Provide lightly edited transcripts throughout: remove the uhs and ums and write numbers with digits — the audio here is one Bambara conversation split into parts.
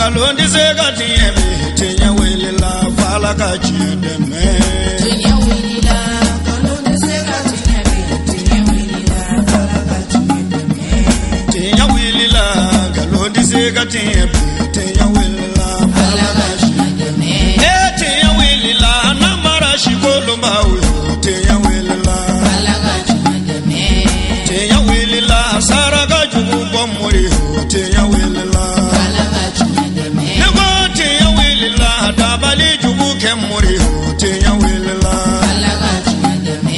Nkalon tɛ se ka tiɲɛ bi, tiɲɛ wulila f'Ala ka tiɲɛ dɛmɛ. Tiɲɛ wulila, nkalon tɛ se ka tiɲɛ bi, tiɲɛ wulila f'Ala ka tiɲɛ dɛmɛ. Tiɲɛ wulila, nkalon tɛ se ka tiɲɛ bi, tiɲɛ wulila f'Ala ka tiɲɛ dɛmɛ. Ee tiɲɛ wulila, namara sikolonbaw yo, tiɲɛ wulila f'Ala ka tiɲɛ dɛmɛ. Tiɲɛ wulila, saraka jugu bɔ mori yo, tiɲɛ wulila f'Ala ka tiɲɛ dɛmɛ. Ne ko tiɲɛ wulila, dabali jugu kɛ mori yo, tiɲɛ wulila f'Ala ka tiɲɛ dɛmɛ.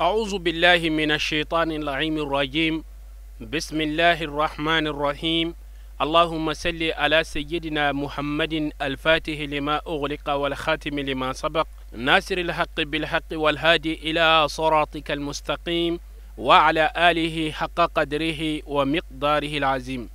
أعوذ بالله من الشيطان اللعين الرجيم. بسم الله الرحمن الرحيم. اللهم صل على سيدنا محمد الفاتح لما أغلق والخاتم لما سبق ناصر الحق بالحق والهادي إلى صراطك المستقيم وعلى آله حق قدره ومقداره العظيم.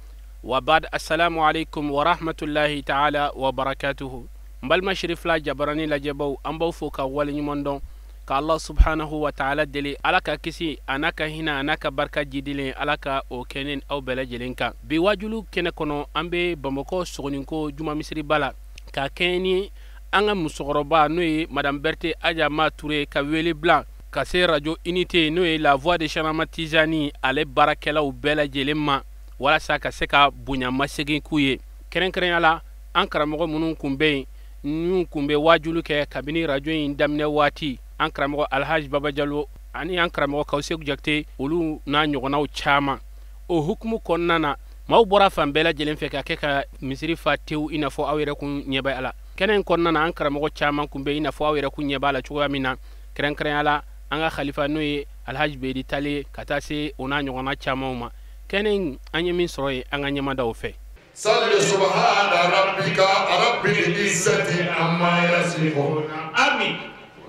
وبعد، السلام عليكم ورحمة الله تعالى وبركاته. N balima Sherifila jabarani lajɛbaw, an b'aw fo ka waleɲuman dɔn ka Allah subhanahu wa ta'ala deli, Ala ka kisi a n'a ka hinɛ a n'a ka barika jidilen, Ala ka o kɛ ni aw bɛɛ lajɛlen kan. Bi wajulu kɛnɛ kɔnɔ, an bɛ Bamakɔ Sogoninko Juma misiriba la ka kɛɲɛ ni an ka musokɔrɔba n'o ye Madame Berthe Adjama Touré ka wele bila ka se radio unité n'o ye La Voix de Cheikh Ahmad Tijani ale baarakɛlaw bɛɛ lajɛlen ma, walasa ka se ka bonya masegin k'u ye. Kɛrɛnkɛrɛnya la, an karamɔgɔ minnu kun bɛ yen n'u kun bɛ wajulu kɛ kabini radio in daminɛ waati, an karamɔgɔ Alhaji Baba Jalo ani an karamɔgɔ Kawuseku Jakite, olu n'a ɲɔgɔnnaw caman. O hukumu kɔnɔna na, maaw bɔra fan bɛɛ lajɛlen fɛ ka kɛ ka misiri fa tewu, i n'a fɔ aw yɛrɛ kun ɲɛ bɛ a la. Kɛnɛ in kɔnɔna na, an karamɔgɔ caman kun bɛ, i n'a fɔ aw yɛrɛ kun ɲɛ b'a la cogoya min na. Kɛrɛnkɛrɛnya la, an ka khalifa n'o ye Alhaji Bedi Tale, ka taa se o n'a ɲɔgɔnna camanw ma. Kɛnɛ in, an ye min sɔrɔ yen, an ka ɲɛmadaw fɛ. صل سبحان ربك رب العزة عما يصفون آمين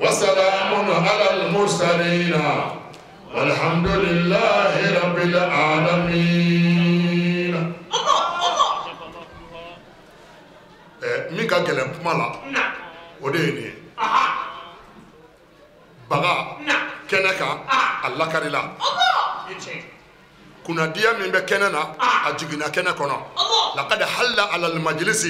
وسلام على المرسلين والحمد لله رب العالمين. Min ka gɛlɛn kuma la, o de ye nin ye. Baga kɛnɛ kan, a lakarila. Kunnadiya min bɛ kɛnɛ na, a jiginna kɛnɛ kɔnɔ. لقد حل على المجلس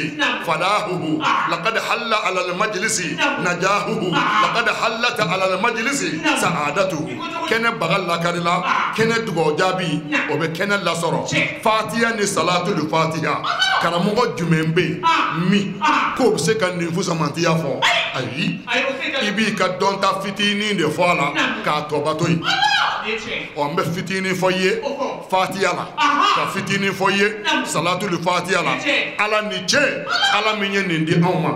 فلاحه، لقد حل على المجلس نجاحه، لقد حلت على المجلس سعادته. Kɛnɛ baga lakarila, kɛnɛ dugawu jaabi o bɛ kɛnɛ lasɔrɔ. Fatiya ni salatul fatiha, karamɔgɔ jumɛn bɛ yen min k'o bɛ se ka nin fusamantiya fɔ? Ayi, i b'i ka dɔnta fitinin de fɔ a la k'a tɔba to yen. Ɔ, n bɛ fitinin fɔ i ye fatiya la, ka fitinin fɔ i ye salatul fatiya la. Ala ni ce, Ala min ye nin di anw ma.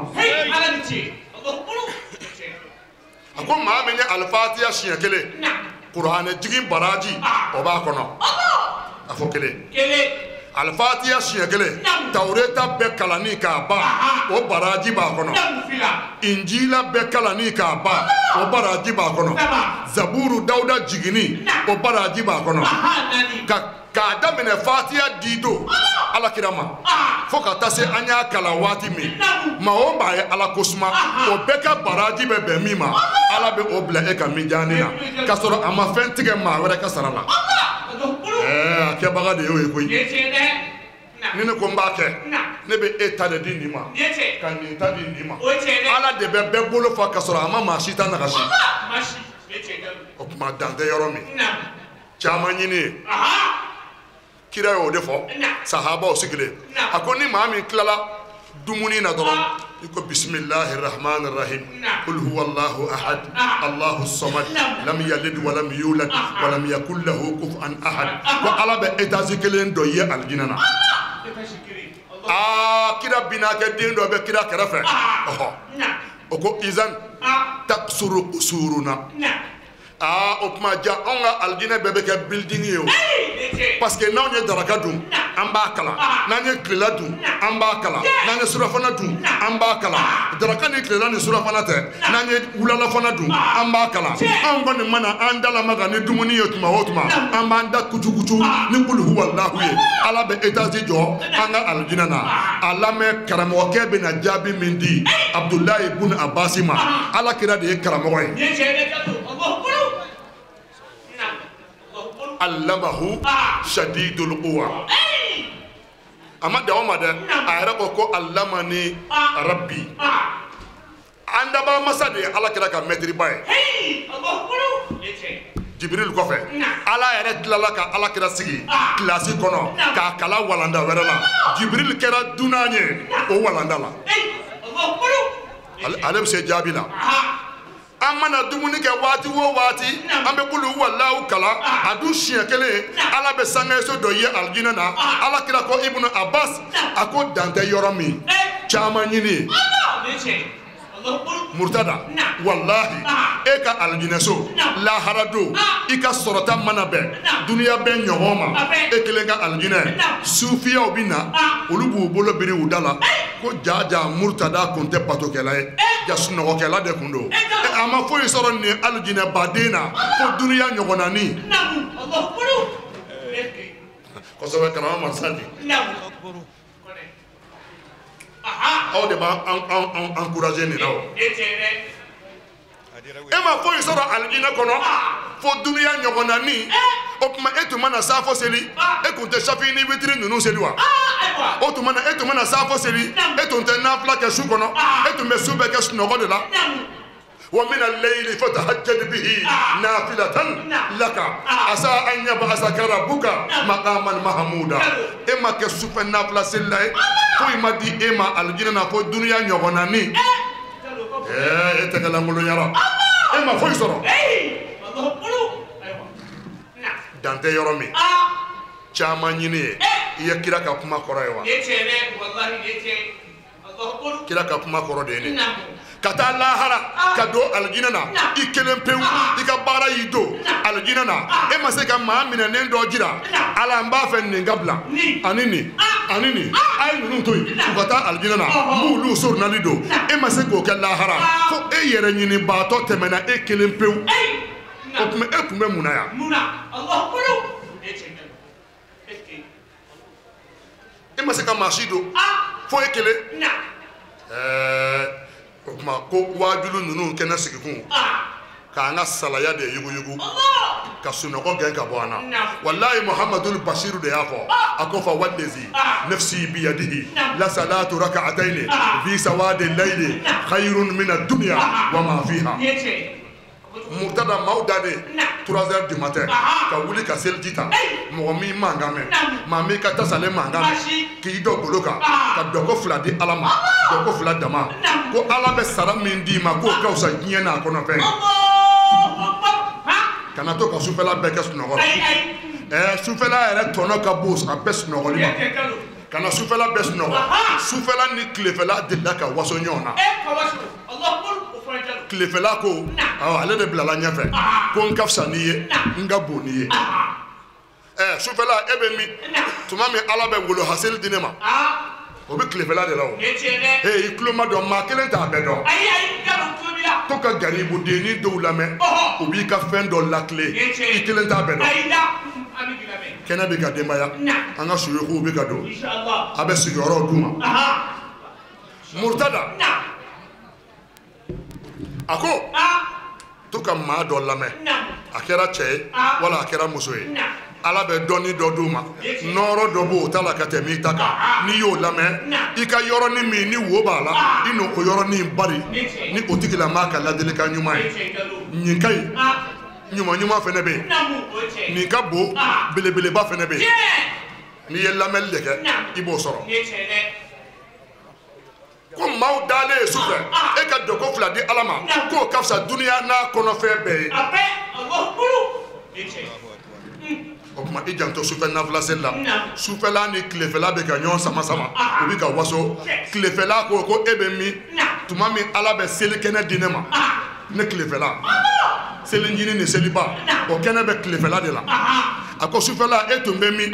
A ko maa min ye alifatiya siɲɛ kelen, kuranɛ jigin baraji o b'a kɔnɔ. A fɔ kelen. Alifatiya siɲɛ kelen, tawureta bɛɛ kalanni k'a ban, o baraji b'a kɔnɔ. Injila bɛɛ kalanni k'a ban, o baraji b'a kɔnɔ. Zaburu Dawuda jiginni, o baraji b'a kɔnɔ. Ka k'a daminɛ fatiya di don Ala kira ma fo ka taa se an y'a kalan waati min, maa o maa ye Ala ko suma, o bɛɛ ka baraji bɛ bɛn min ma, Ala bɛ o bila e ka mijaani na, k'a sɔrɔ a ma fɛn tigɛ maa wɛrɛ ka sara la. Ɛɛ, a kɛbaga de y'o ye koyi. Ni ne ko n b'a kɛ, ne bɛ e ta de di nin ma ka nin ta di nin ma. Ala de bɛ bɛɛ bolo fa, k'a sɔrɔ a ma maa si ta nagasi. O tuma, dan tɛ yɔrɔ min, caman ɲini ye. Kira y'o de fɔ sahabaw sigilen. A ko ni maa min tilala dumuni na dɔrɔn, i ko bisimilahi rahmani rahim, qul huwa allahu ahad, allahu samad, lam yalid walam yulad walam yakul lahu kufuwan ahad, ko Ala bɛ étage kelen dɔ ye alijinɛ na. Aa, kira binakɛ den dɔ bɛ kira kɛrɛfɛ. Ɔhɔ, o ko izan taksuru kusuruna. Aa, o tuma ja, anw ka alijinɛ bɛɛ bɛ kɛ building ye o, parce que n'anw ye daraka dun, an b'a kalan. N'an ye tilela dun, an b'a kalan. N'an ye surafana dun, an b'a kalan. Daraka ni tilela ni surafana tɛ, n'an ye wulalafana dun, an b'a kalan. Anw kɔni mana an da lamaga ni dumuni ye tuma o tuma, an b'an da kucukucu ni kulu huwalahu ye. Ala bɛ étage jɔ an ka alijinɛ na. A lamɛn, karamɔgɔkɛ bɛna jaabi min di Abudulayi bun Abasi ma. Ala kira de ye karamɔgɔ ye. Allamahu shadidul quwa. A ma dan o ma dɛ, a yɛrɛ ko ko alamani rabbi. An dabaa masa de ye Ala kira ka mɛtiriba ye. Jibril kɔfɛ, Ala yɛrɛ tilala ka Ala kira sigi kilasi kɔnɔ k'a kalan walanda wɛrɛ la. Jibril kɛra dunan ye o walanda la. Ale bɛ se jaabi la. An mana dumuni kɛ waati o waati, an bɛ kulu walaw kalan, a dun siɲɛ kelen, Ala bɛ sangaso dɔ ye alijinɛ na. Ala kira ko Ibnu Abbas, a ko dan tɛ yɔrɔ min, caman ɲini. Murtada, walahi, e ka alijinɛso lahara don, i ka sɔrɔta mana bɛn duniya bɛɛ ɲɔgɔn ma, e kelen ka alijinɛ, sufiyaw bɛ na, olu b'u bolo biri u da la ko ja Murtada kun tɛ batokɛla ye, ja sunɔgɔkɛla de kun don. A ma foyi sɔrɔ nin alijinɛbaden na fo duniya ɲɔgɔnnanin. Kosɛbɛ, karamɔgɔ Masadi. Aw de b'an encouragé nin na o. E ma foyi sɔrɔ alijinɛ kɔnɔ fo duniya ɲɔgɔnnanin. O tuma e tun mana saafo seli, e tun tɛ safi ni witiri ninnu seli wa? O tuma na e tun mana saafo seli, e tun tɛ nafila kɛ su kɔnɔ, e tun bɛ su bɛɛ kɛ sunɔgɔ de la. ومن الليل فتهجد به نافلة لك عسى أن يبعثك ربك مقاما محمودا. إما كسوف النافلة سلا فوي ما دي إما الجنة فوي الدنيا يغناني. إيه تكلم له يا رب. إما فوي سرا. دانتي يرمي. Caman ɲini i ye kira ka kuma kɔrɔ ye wa? Kira ka kuma kɔrɔ de ye nin. Ka taa lahara ka don alijinɛ na i kelen pewu, i ka baara y'i don alijinɛ na, e ma se ka maa minɛnen dɔ jira Ala n b'a fɛ nin ka bila ani nin ani nin, a ye ninnu to yen u ka taa alijinɛ na, n b'olu soronali don, e ma se k'o kɛ lahara fo e yɛrɛ ɲinibaatɔ tɛmɛna e kelen pewu. O tuma e tun bɛ mun na yan? E ma se ka maa si don fo e kelen. O tuma ko waajulu ninnu kɛnɛ sigikun k'an ka salaya de yuguyugu ka sunɔgɔ gɛn ka bɔ an na. Walayi Muhamadul Basiru de y'a fɔ, a ko fa walezi nafsi biyadihi la salatu raka'atayni fi sawadi layli khayrun min ad-dunya wa ma fiha. Murtada maaw daden 3 heures du matin ka wuli ka seliji ta, mɔgɔ min mankan mɛn, maa min ka tasalen mankan mɛn, k'i dɔ golo kan ka dɔgɔ fila di Ala ma, dɔgɔ fila dama, ko Ala bɛ sara min d'i ma k'o ka fisa diɲɛ n'a kɔnɔfɛn. Kana to ka sufɛla bɛɛ kɛ sunɔgɔ la. Sufɛla yɛrɛ tɔnɔ ka bon a bɛɛ sunɔgɔli ma. Kana sufɛla bɛɛ sunɔgɔ. Sufɛla ni tilefɛla delila ka waso ɲɔgɔn na. Tilefɛla ko ale de bilala ɲɛfɛ ko n ka fisa n'i ye, n ka bon n'i ye. Sufɛla e bɛ min tuma min Ala bɛ wolo haseli di ne ma, o bɛ tilefɛla de la o. I tulo ma dɔn, maa kelen t'a bɛɛ dɔn. To ka garibudennin dɔw lamɛn, u b'i ka fɛn dɔ lakile, i kelen t'a bɛɛ dɔn. Kɛnɛ bɛ ka denbaya, an ka suyukuw bɛ ka don, a bɛ sigiyɔrɔw d'u ma. Murtada a ko to ka maa dɔ lamɛn, a kɛra cɛ ye wala a kɛra muso ye, Ala bɛ dɔnni dɔ d'u ma, nɔɔrɔ dɔ b'o ta la ka tɛmɛ i ta kan. N'i y'o lamɛn, i ka yɔrɔnin min ni wo b'a la, i n'o yɔrɔnin bari ni o tigilamaa ka ladilikan ɲuman ye. Nin ka ɲi, ɲuman ɲuman fɛnɛ bɛ yen, nin ka bon, belebeleba fɛnɛ bɛ yen. N'i ye lamɛnli de kɛ, i b'o sɔrɔ. Ko maaw dalen ye sufɛ, e ka dɔgɔ fila di Ala ma, k'o ka fisa duniya n'a kɔnɔfɛn bɛɛ ye. O tuma i janto sufɛ nafila seli la. Sufɛla ni tilefɛla bɛ ka ɲɔgɔn sama sama, u bɛ ka waso. Tilefɛla ko ko e bɛ min tuma min Ala bɛ seli kɛnɛ di ne ma, ne tilefɛla seli ncinin ni seliba, o kɛnɛ bɛ tilefɛla de la. A ko sufɛla e tun bɛ min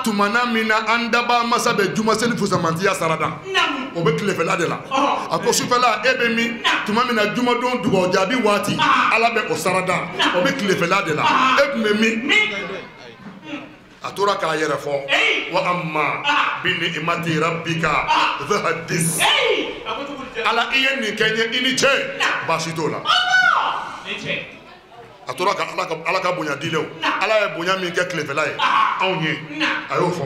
tuma na min na an dabaa masa bɛ juma seli fusamantiya sarada, o bɛ tilefɛla de la. A ko sufɛla e bɛ min tuma min na jumadon dugawu jaabi waati Ala bɛ o sarada, o bɛ tilefɛla de la. E tun bɛ min? A tora k'a yɛrɛ fɔ, wa amma bi ni'mati rabbika fahaddis. Ala i ye nin kɛ n ye, i ni ce, baasi t'o la. A tora ka Ala ka bonya dilenw, Ala ye bonya min kɛ tilefɛla ye anw ye, a y'o fɔ.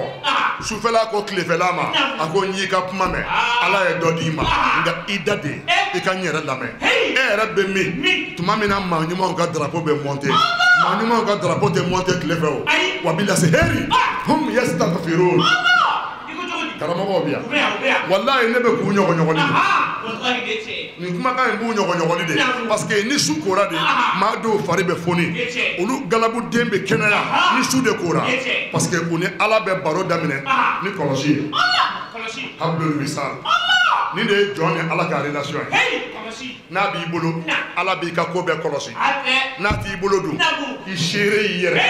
Sufɛla ko tilefɛla ma, a ko n y'i ka kuma mɛn, Ala ye dɔ d'i ma, nka i da de i ka n yɛrɛ lamɛn. E yɛrɛ bɛ min? Tuma min na maa ɲumanw ka drapeau bɛ monter, maa ɲumanw ka drapeau tɛ monter tile fɛ o. Wa bilasi heri hum yastaghfirun. Karamɔgɔw bɛ yan, walayi ne bɛ k'u ɲɔgɔn ɲɔgɔnni de. Nin kumakan in b'u ɲɔgɔn ɲɔgɔnni de, parce que ni su kora de, maa dɔw fari bɛ foni, olu galabuden bɛ kɛnɛya ni su de kora, parce que u ni Ala bɛ baro daminɛ ni kɔlɔsi ye. Hablul wisal, nin de ye jɔn ni Ala ka relation ye. N'a b'i bolo, Ala b'i ka ko bɛɛ kɔlɔsi. N'a t'i bolo dun, i seere y'i yɛrɛ.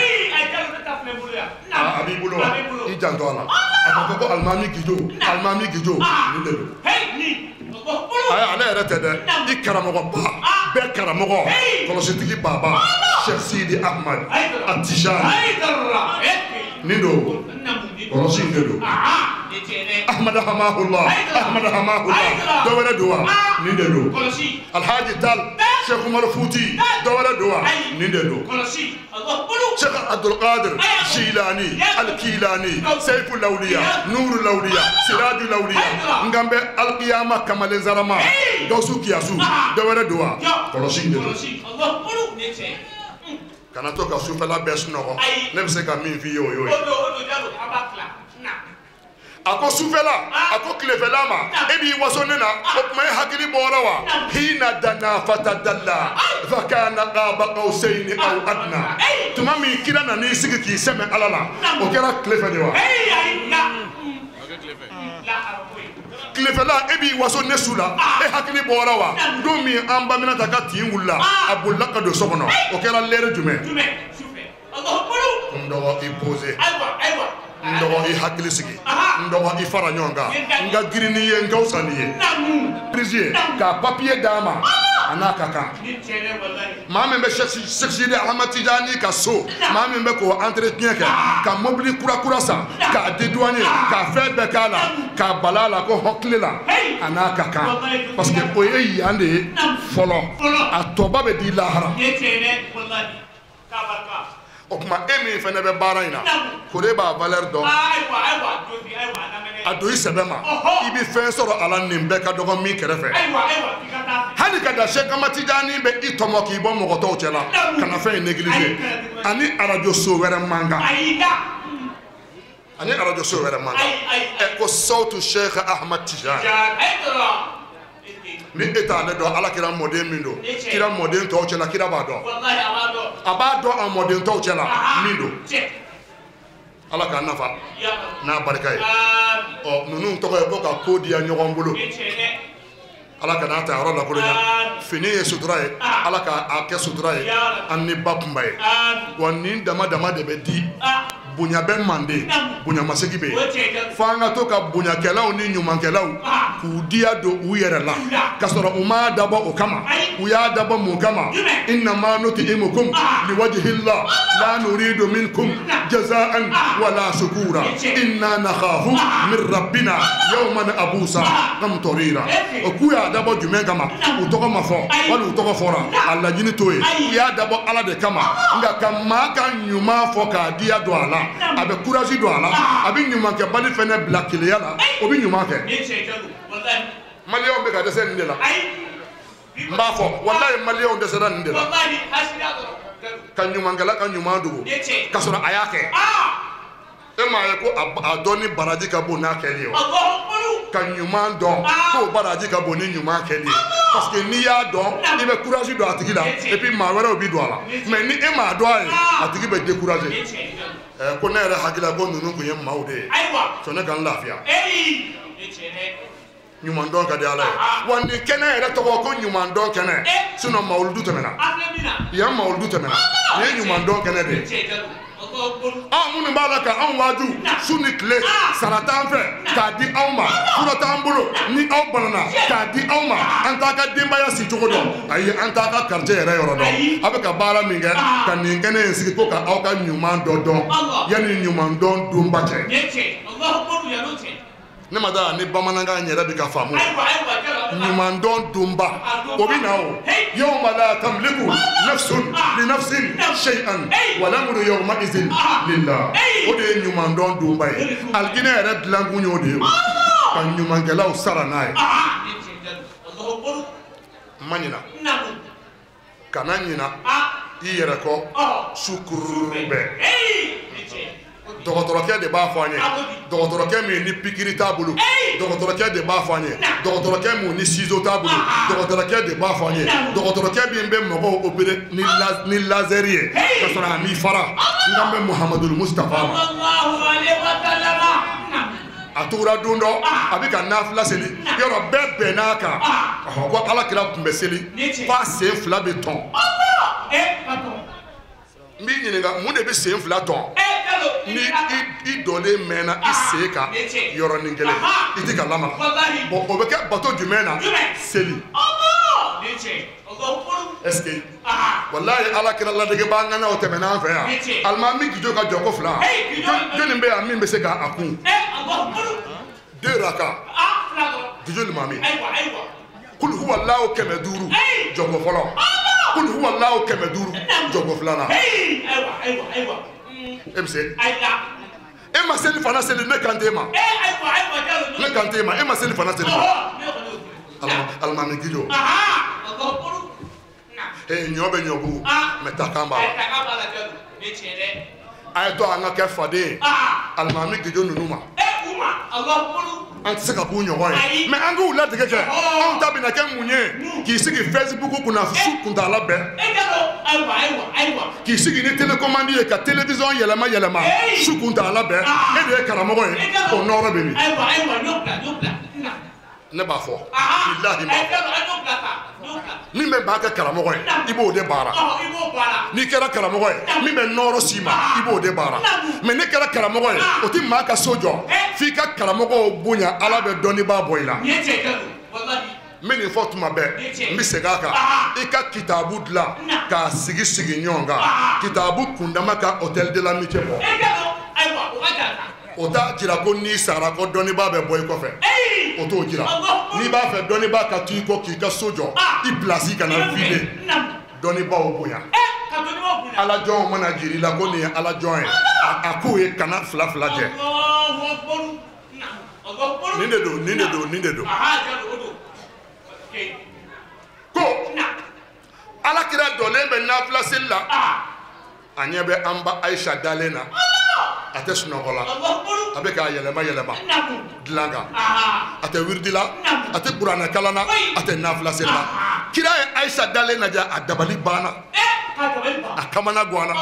A b'i bolo wa, i janto a la. A ka fɔ ko alimami gijo, alimami gijo, nin de don. Ayi, ale yɛrɛ tɛ dɛ, i karamɔgɔba bɛɛ karamɔgɔ, kɔlɔsitigi baba, Cheikh Sidi Ahmad Atijani, nin don, kɔlɔsi in de don. Ahmad Hamahullah, Ahmad Hamahullah, dɔ wɛrɛ don wa, nin de don. Alhaji Tal, Cheikh Umar Futi, dɔ wɛrɛ don wa, nin de don. Cheikh Abdul Qadir Jilani, Al-Kilani, Seyful Lawliya, Nurul Lawliya, Sirajul Lawliya, nkan bɛ Alkiyama kamalen zarama, Gawusu Kiyasu, dɔ wɛrɛ don wa, kɔlɔsi in de don. Kana to ka sufɛla bɛɛ sunɔgɔ, ne bɛ se ka min f'i ye o y'o ye. A ko sufɛla, a ko tilefɛla ma, e b'i waso ne na, o tuma e hakili bɔra wa? Hina dana fatadalla fakana qaba qawsayni aw adna. Tuma min kira nan'i sigi k'i sɛmɛ Ala la, o kɛra tile fɛ de wa? Tilefɛla e b'i waso ne su la, e hakili bɔra wa? Don min an Baminata ka tin wulila, a bolila ka don so kɔnɔ, o kɛra lɛri jumɛn? N dɔgɔ i posé, n dɔgɔ i hakili sigi, n dɔgɔ i fara ɲɔgɔn kan, n ka girin n'i ye, n ka fisa n'i ye. Prise ye k'a papier d'a ma, a n'a ka kan. Maa min bɛ Cheikh Sidi Ahmad Tijani ka so, maa min bɛ k'o entretien kɛ, ka mobili kura kura san, k'a dédouaner, k'a fɛn bɛɛ k'a la, k'a bala a la ko hɔn tile la, a n'a ka kan. Parce que o ye yan de ye fɔlɔ, a tɔba bɛ di lahara. O tuma e min fana bɛ baara in na, kore b'a valeur dɔn, a don i sɛbɛ ma, i bɛ fɛn sɔrɔ a la nin bɛɛ ka dɔgɔ min kɛrɛfɛ. Hali ka da Cheikh Ahmad Tijani bɛ i tɔmɔ k'i bɔ mɔgɔ tɔw cɛ la, kana fɛn in négliger. Ani arajo so wɛrɛ man kan, ani arajo so wɛrɛ man kan. Ɛ ko sawtu Cheikh Ahmad Tijani, ni e t'ale dɔn, Ala kira mɔden min don, kira mɔden tɔw cɛ la, kira b'a dɔn, a b'a dɔn a mɔden tɔw cɛ la min don. Ala k'a nafa n'a barika ye. Ɔ ninnu tɔgɔ ye ko ka ko diya ɲɔgɔn bolo. Ala ka n'a ta yɔrɔ lakolonya. Fini ye sutura ye, Ala k'a kɛ sutura ye an ni ba kunba ye. Wa nin dama dama de bɛ di. Bonya bɛ manden, bonyamasegi bɛ yen. Fo an ka to ka bonyakɛlaw ni ɲumankɛlaw k'u diya don u yɛrɛ la, k'a sɔrɔ u m'a dabɔ o kama. U y'a dabɔ mun kama? Innama nuti'imukum liwajhillah la nuridu minkum jaza'an wala shukura inna nakhafu min rabbina yawman abusa qamtarira. O k'u y'a dabɔ jumɛn kama? U tɔgɔ ma fɔ, wali u tɔgɔ fɔra, a laɲini t'o ye. U y'a dabɔ Ala de kama. Nka ka maa ka ɲuman fɔ k'a diya don a la, a bɛ courage don a la, a bɛ ɲumankɛbali fɛnɛ bila keleya la, o bɛ ɲuman kɛ. Maliyɛnw bɛ ka dɛsɛ nin de la. N b'a fɔ walayi, maliyɛnw dɛsɛra nin de la, ka ɲumankɛla ka ɲuman dogo ka sɔrɔ a y'a kɛ. E m'a ye ko a dɔn ni baraji ka bon n'a kɛli ye wa? Ka ɲuman dɔn k'o baraji ka bon ni ɲuman kɛli ye, parce que n'i y'a dɔn, i bɛ courage don a tigi la, et puis maa wɛrɛw bɛ don a la. Mais ni e m'a dɔn a ye, a tigi bɛ décourager. Ko ne yɛrɛ hakili la ko ninnu tun ye maaw de ye, sɔn ne ka n lafiya. Ɲuman dɔn ka di Ala ye. Wa nin kɛnɛ yɛrɛ tɔgɔ ko ɲuman dɔn kɛnɛ, sinon mawuludu tɛmɛna yan, mawuludu tɛmɛna, nin ye ɲuman dɔn kɛnɛ de ye. Anw minnu b'a la ka anw waaju su ni tile, sara t'an fɛ k'a di anw ma, fura t'an bolo ni aw banana k'a di anw ma, an t'a ka denbaya si cogo dɔn, ayi, an t'a ka quartier yɛrɛ yɔrɔ dɔn. A bɛ ka baara min kɛ ka nin kɛnɛ in sigi ko ka aw ka ɲuman dɔ dɔn yanni ɲuman dɔn donba cɛ. Ne ma da ni bamanankan yɛrɛ bɛ ka faamu. Ɲumandɔn donba o bɛ na o yawma la tamliku nafsun li nafsin shay'an wal amru yawma idhin lillah o de ye ɲumandɔn donba ye alijinɛ yɛrɛ dilankun y'o de ye ka ɲumankɛlaw sara n'a ye n ma ɲina kana ɲina i yɛrɛ kɔ sukuru bɛɛ dɔgɔtɔrɔkɛ de b'a fɔ an ye dɔgɔtɔrɔkɛ min ni pikiri t'a bolo dɔgɔtɔrɔkɛ de b'a fɔ an ye dɔgɔtɔrɔkɛ min ni ciseau t'a bolo dɔgɔtɔrɔkɛ de b'a fɔ an ye dɔgɔtɔrɔkɛ min bɛ mɔgɔw opérer ni laser ye ka sɔrɔ a m'i fara n kan bɛ Muhamadul Mustafa ma a tugura don dɔ a bɛ ka nafila seli yɔrɔ bɛɛ bɛnn'a kan ko Ala kira tun bɛ seli f'a sen fila bɛ tɔn n b'i ɲininka mun de bɛ sen fila tɔn ni i dɔlen mɛnna i sen kan yɔrɔnin kelen i tɛ ka lamaga bon o bɛ kɛ bato jumɛn na seli est ce que walayi Ala kira ladege b'an kan na o tɛmɛna an fɛ yan alimami gijo ka jɔ ko fila jɔnni bɛ yan min bɛ se k'a kun deux raka gijo limami kul huwa Allahu 500 jɔko fɔlɔ kul huwa Allahu 500 jɔko filanan e bɛ se e ma seli fana seli ne kan t'e ma ne kan t'e ma e ma seli fana seli alimami gijo ɲɔ bɛ ɲɔbugu mɛ takan b'a la a ye to an ka kɛ faden ye alimami gijo ninnu ma an tɛ se ka k'u ɲɔgɔn ye mɛ an k'u latigɛ kɛ anw ta bɛna kɛ mun ye k'i sigi Facebook kunna su kuntaala bɛɛ k'i sigi ni télécommande ye ka télévision yɛlɛma yɛlɛma su kuntaala bɛɛ e de ye karamɔgɔ ye o nɔrɔ bɛ min ne b'a fɔ bilahi min bɛ maa kɛ karamɔgɔ ye i b'o de baara n'i kɛra karamɔgɔ ye min bɛ nɔrɔ s'i ma i b'o de baara mɛ ne kɛra karamɔgɔ ye o tɛ maa ka so jɔ f'i ka karamɔgɔw bonya Ala bɛ dɔnnibaa bɔ i la n bɛ nin fɔ tuma bɛɛ n bɛ segin a kan i ka kitabu dilan k'a sigi sigi ɲɔgɔn kan kitabu kundama ka hôtel de l'amitié bɔ o t'a jira ko n'i sara ko dɔnnibaa bɛ bɔ i kɔfɛ o t'o jira n'i b'a fɛ dɔnnibaa ka to i kɔ k'i ka so jɔ i pilasi kana vide dɔnnibaaw bonya Ala jɔnw mana jira i la ko nin ye Ala jɔn ye a k'o ye kana fila fila jɛ nin de don nin de don nin de don ko Ala kira dɔlen bɛ nafila seli la a ɲɛ bɛ an ba Ayisa dalen na a tɛ sunɔgɔ la a bɛ k'a yɛlɛma yɛlɛma dilan kan a tɛ wiridi la a tɛ kuranɛ kalan na a tɛ nafila seli la kira ye Ayisa dalen lajɛ a dabali banna a kamana ganna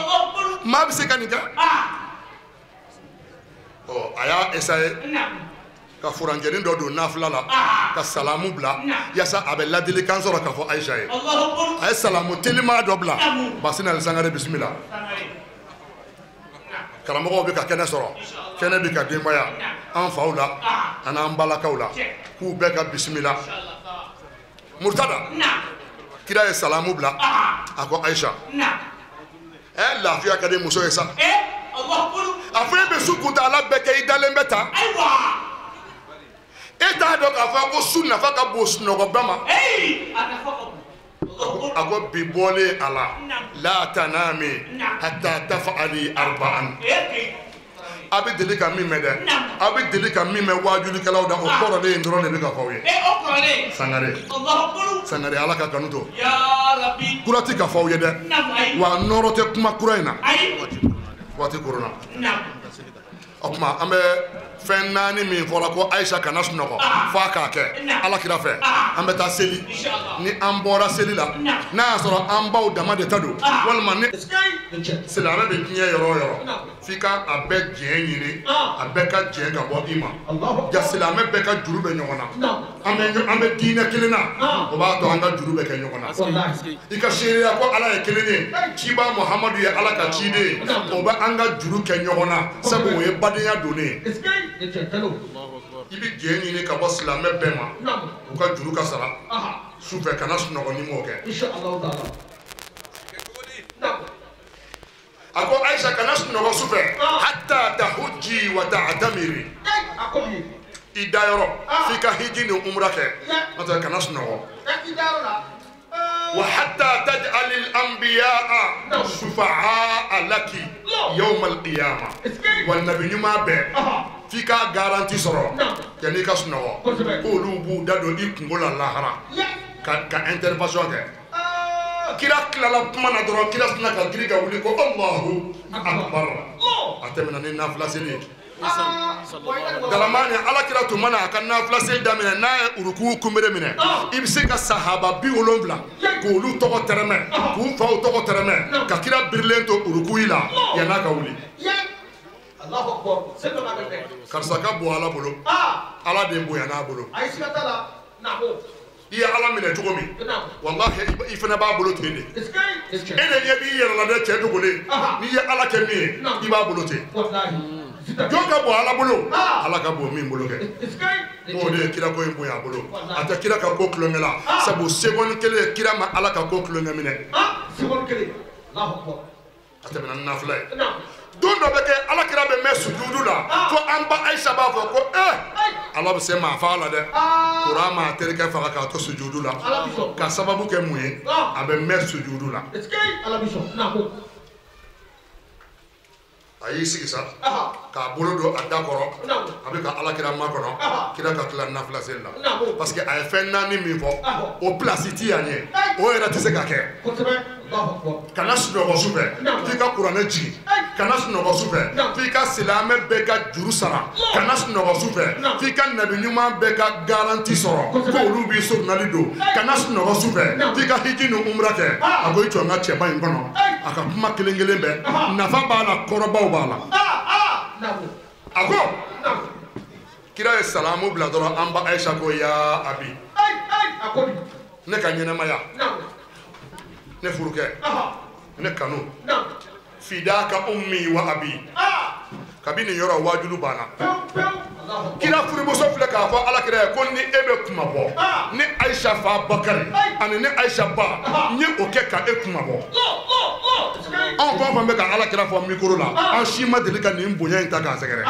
maa bɛ se ka nin kɛ ɔ a y'a essayer ka furancɛnin dɔ don nafila la ka salamu bila yaasa a bɛ ladilikan sɔrɔ k'a fɔ Ayisa ye a ye salamu telima dɔ bila Basina Sangare bisimila karamɔgɔw bɛ ka kɛnɛ sɔrɔ kɛnɛ bɛ ka denbaya an faw la ani an balakaw la k'u bɛɛ ka bisimila Murtada kira ye salamu bila a ko Ayisa ɛ lafiya ka di muso ye sa a fɔ e bɛ su kuntaala bɛɛ kɛ i dalen bɛ tan e t'a dɔn k'a fɔ ko su nafa ka bon sunɔgɔba ma a ko bi bɔlen a la la tanami hatta taf'ali arba'an a bɛ deli ka min mɛn dɛ a bɛ deli ka min mɛn waajulikɛlaw da o kɔrɔlen in dɔrɔn de bɛ ka fɔ aw ye Sangare Sangare Ala ka kanu to kura tɛ ka fɔ aw ye dɛ wa nɔrɔ tɛ kuma kura in na waati koronna o tuma an bɛ fɛn naani min fɔra ko Ayisa kana sunɔgɔ f'a k'a kɛ Ala kira fɛ an bɛ taa seli ni an bɔra seli la n'a y'a sɔrɔ an baw dama de ta don walima ni silamɛ bɛ diɲɛ yɔrɔ o yɔrɔ f'i ka a bɛɛ diɲɛ ɲini a bɛɛ ka diɲɛ ka bɔ i ma ja silamɛ bɛɛ ka juru bɛ ɲɔgɔn na an bɛ diinɛ kelen na o b'a to an ka juru bɛ kɛ ɲɔgɔn na i ka seereya ko Ala ye kelen ye ciba Muhamadu ye Ala ka ciden ye o bɛ an ka juru kɛ ɲɔgɔn na sabu o ye badenya donnen ye i bɛ diɲɛ ɲini ka bɔ silamɛ bɛɛ ma u ka juru ka sara sufɛ kana sunɔgɔ ni m'o kɛ a ko Ayisa kana sunɔgɔ sufɛ hatta tahujji wa ta'tamiri I dayɔrɔ f'i ka hiji ni umra kɛ n'o tɛ kana sunɔgɔ. Wa hatta taj'al al-anbiya'a shufa'a laki yawm al-qiyamah. Wa nabi ɲuman bɛɛ f'i ka garantie sɔrɔ yanni i ka sunɔgɔ k'olu b'u da don i kungo la lahara ka intervention kɛ. Kira tilala kuma na dɔrɔn kira sina ka girin ka wuli ko Allahu akbar. A tɛmɛna ni nafila seli ye. Dalamani ala kira tun mana a ka nafila seli daminɛ n'a ye uruku kunbere minɛ i bɛ se ka sahaba 70 k'olu tɔgɔ tɛrɛmɛ k'u faw tɔgɔ tɛrɛmɛ ka kira birilen to uruku la yann'a ka wuli. Karisa ka bon ala bolo ala de bonya n'a bolo. I ye ala minɛ cogo min walahi i fana b'a bolo ten de. E de ɲɛ b'i yɛrɛ la dɛ cɛ dogolen n'i ye ala kɛ min ye i b'a bolo ten. Jɔn ka bon ala bolo ala ka bon min bolo kɛ. N'o de ye kira ko in bonya a bolo a tɛ kira ka ko tulonkɛ la sabu seconde kelen kira ma ala ka ko tulonkɛ minɛ. A tɛmɛna ni nafila ye. Don dɔ bɛ kɛ ala kira bɛ mɛn sujudu la fo an ba Ayisa b'a fɔ ko ala bɛ se maa fa la dɛ. Kuran maa terikɛ faga k'a to sujudu la ka sababu kɛ mun ye a bɛ mɛn sujudu la. A y'i sigi sa k'a bolo don a da kɔrɔ a bɛ ka ala kira makɔnɔ kira ka tila nafila seli la parce que a ye fɛn naani min fɔ o place ti yan ɲɛ o yɛrɛ tɛ se ka kɛ. Kana sunɔgɔ su fɛ f'i ka kuranɛ jigin. Kana sunɔgɔ su fɛ f'i ka silamɛ bɛɛ ka juru sara. Kana sunɔgɔ su fɛ f'i ka nabi ɲuman bɛɛ ka garantie sɔrɔ k'olu b'i soronali don. Kana sunɔgɔ su fɛ f'i ka hiji ni umra kɛ. A ko i jɔ n ka cɛba in kɔnɔ a ka kuma kelen kelen bɛɛ nafa b'a la kɔrɔbaw b'a la. A ko kira ye salamu bila dɔrɔn an ba Ayisa ko yaa abi ne ka ɲɛnɛmaya ne furukɛ ne kanu fidaka ummi wa abi kabi nin yɔrɔ waajulu banna. Kira furumuso filɛ k'a fɔ ala kira ye ko ni e bɛ kuma bɔ ni Ayisa fa Bakari ani ni Ayisa ba n ye o kɛ ka e kuma bɔ. Anw fɛn o fɛn bɛ ka ala kira fɔ mikoro la an si ma deli ka nin bonya in ta k'a sɛgɛrɛ.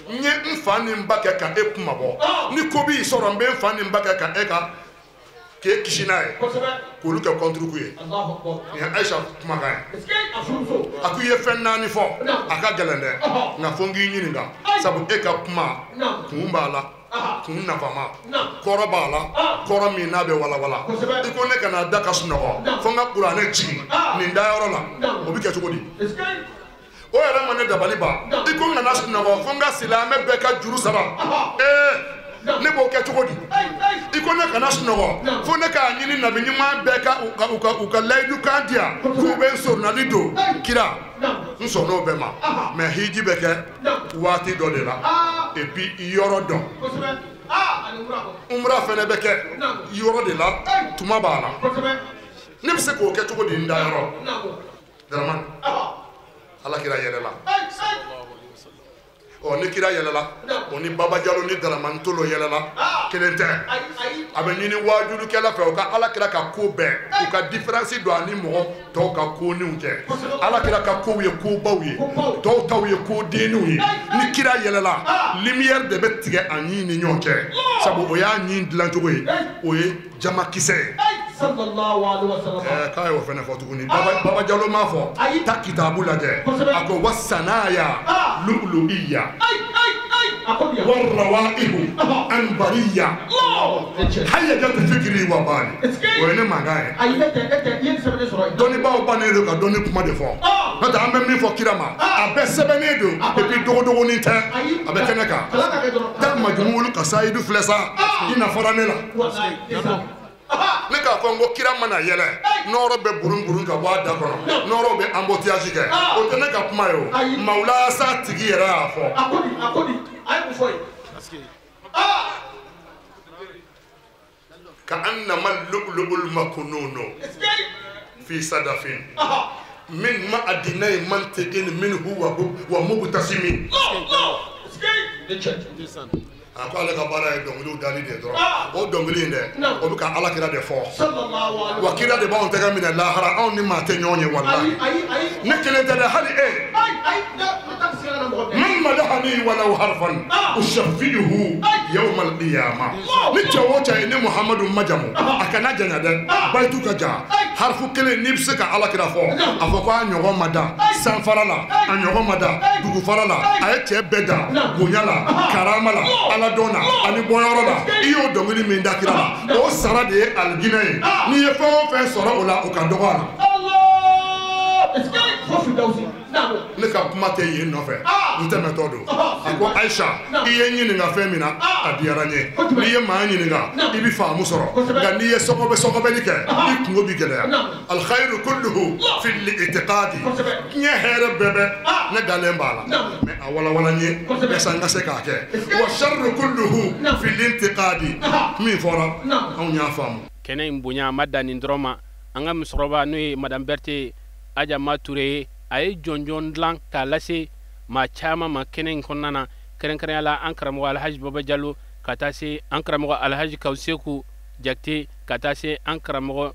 N ye n fa ni n ba kɛ ka e kuma bɔ ni ko b'i sɔrɔ n bɛ n fa ni n ba kɛ ka e ka k'e kisi n'a ye k'olu kɛ kɔnturuku ye. Nin ye Ayisa kumakan ye. A ko i ye fɛn naani fɔ a ka gɛlɛn dɛ nka fo n k'i ɲininka sabu e ka kuma kun b'a la kun nafama kɔrɔ b'a la kɔrɔ min n'a bɛ walawala. I ko ne kana da ka sunɔgɔ fo n ka kuranɛ jigin nin dayɔrɔ la o bɛ kɛ cogo di? O yɛrɛ ma ne dabali ban. I ko n kana sunɔgɔ fo n ka silamɛ bɛɛ ka juru sara. Ne b'o kɛ cogo di? I ko ne kana sunɔgɔ fo ne k'a ɲini nabi ɲuman bɛɛ ka u ka layidu kan di yan k'u bɛ n soronali don kira n sɔnn'o bɛɛ ma mais hiji bɛ kɛ waati dɔ de la et puis yɔrɔ dɔn. Umra fɛnɛ bɛ kɛ yɔrɔ de la tuma b'a la. Ne bɛ se k'o kɛ cogo di n da yɔrɔ? Daramani ala kira yɛlɛla. Ɔ ni kira yɛlɛla o ni Baba Jalo ni Daramani Tolo yɛlɛla kelen tɛ. A bɛ ɲini waajulukɛla fɛ u ka ala kira ka ko bɛɛ u ka différence don ani mɔgɔ tɔw ka koninw cɛ. Ala kira ka kow ye kobaw ye tɔw taw ye kodenninw ye. Ni kira yɛlɛla lumière de bɛ tigɛ a ɲin ni ɲɔgɔn cɛ sabu o y'a ɲin dilancogo ye o ye jamakisɛ ye. K'a y'o fana fɔ tuguni Baba Jalo m'a fɔ ta kitabu lajɛ a ko wasanaya lu'lu'iya warrawaihu anbariya hayajat fikri wa bali. O ye ne mankan ye. Dɔnnibaaw bannen don ka dɔnni kuma de fɔ n'o tɛ an bɛ min fɔ kira ma a bɛɛ sɛbɛnnen don et puis dogodogonin tɛ a bɛ kɛnɛ kan. Taa majumulu ka sayidu filɛ sa i na fɔra ne la. Ne k'a fɔ n ko kira mana yɛlɛ nɔrɔ bɛ burun burun ka bɔ a da kɔnɔ nɔrɔ bɛ embouteillage kɛ o tɛ ne ka kuma ye o Mawulaya sa tigi yɛrɛ y'a fɔ. Ka annama lu'lu'ul makununu fi sadafin min ma'adinai mantiqin minhu wa mubtasimin. A ko ale ka baara ye dɔnkiliw dali de ye dɔrɔn o dɔnkili in dɛ o bɛ ka ala kira de fɔ wa kira de b'anw tɛgɛ minɛ lahara anw ni maa tɛ ɲɔgɔn ye walahi ne kelen tɛ dɛ hali e. Man madahani walaw harfan ushafihu yawm al-qiyamah. Ni cɛ o cɛ ye ne Muhamadu majamu, a kana janya dɛ, bayitu ka jan, harifu kelen n'i bɛ se ka Ala kira fɔ, a fɔ ko a ɲɔgɔn ma da sanfara la, a ɲɔgɔn ma da dugufara la, a ye cɛ bɛɛ da bonya la, karama la, aladɔn na, ani bɔyɔrɔ la. I y'o dɔnkili min da kira la, o sara de ye alijinɛ ye. N'i ye fɛn o fɛn sɔrɔ o la, o ka dɔgɔ a la. Ne ka kuma tɛ yen nɔfɛ, n tɛmɛtɔ don. A ko Ayisa, i ye n ɲininka fɛn min na, a diyara n ye. N'i ye maa ɲininka, i bɛ faamu sɔrɔ. Nka n'i ye sɔgɔbɛ sɔgɔbɛli kɛ, i kungo bɛ gɛlɛya. Alkhayru kulluhu fil i'tiqadi. Diɲɛ hɛrɛ bɛɛ bɛ ne dalen b'a la, mais a walawala n ye yasa n ka se k'a kɛ. Wa sharru kulluhu fil intiqadi. Min fɔra, anw y'a faamu. Kɛnɛ in bonya a ma dan nin dɔrɔn ma. An ka musokɔrɔba n'o ye Madame Berthe Adja Ma Touré ye, a ye jɔnjɔn dilan k'a lase maa caman ma kɛnɛ in kɔnɔna na, kɛrɛnkɛrɛnya la an karamɔgɔ Alhaji Baba Jalo, ka taa se an karamɔgɔ Alhaji Kawuseku Jakite, ka taa se an karamɔgɔ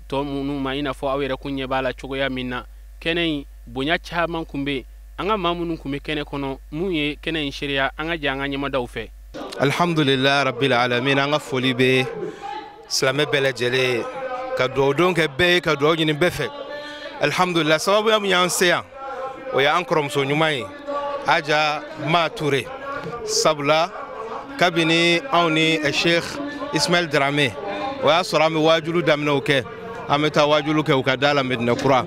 tɔ minnu ma, i n'a fɔ aw yɛrɛ kun ɲɛ b'a la cogoya min na. Kɛnɛ in bonya caman kun bɛ yen. An ka maa minnu kun bɛ kɛnɛ kɔnɔ, mun ye kɛnɛ in seereya, an ka jɛ an ka ɲɛmadaw fɛ. Alhamdulillah rabbil alamin. An ka foli bɛ silamɛ bɛɛ lajɛlen ye, ka dugawu don kɛ bɛɛ ye, ka dugawu ɲini bɛɛ fɛ. Alhamdulillah, sababuya min y'an se yan, o y'an kɔrɔmuso ɲuman ye, Adja Ma Touré. Sabula kabini anw ni Sheikh Ismail Dramé, o y'a sɔrɔ an bɛ waajulu daminɛw kɛ, an bɛ taa waajulu kɛ u ka da la Medina Kura.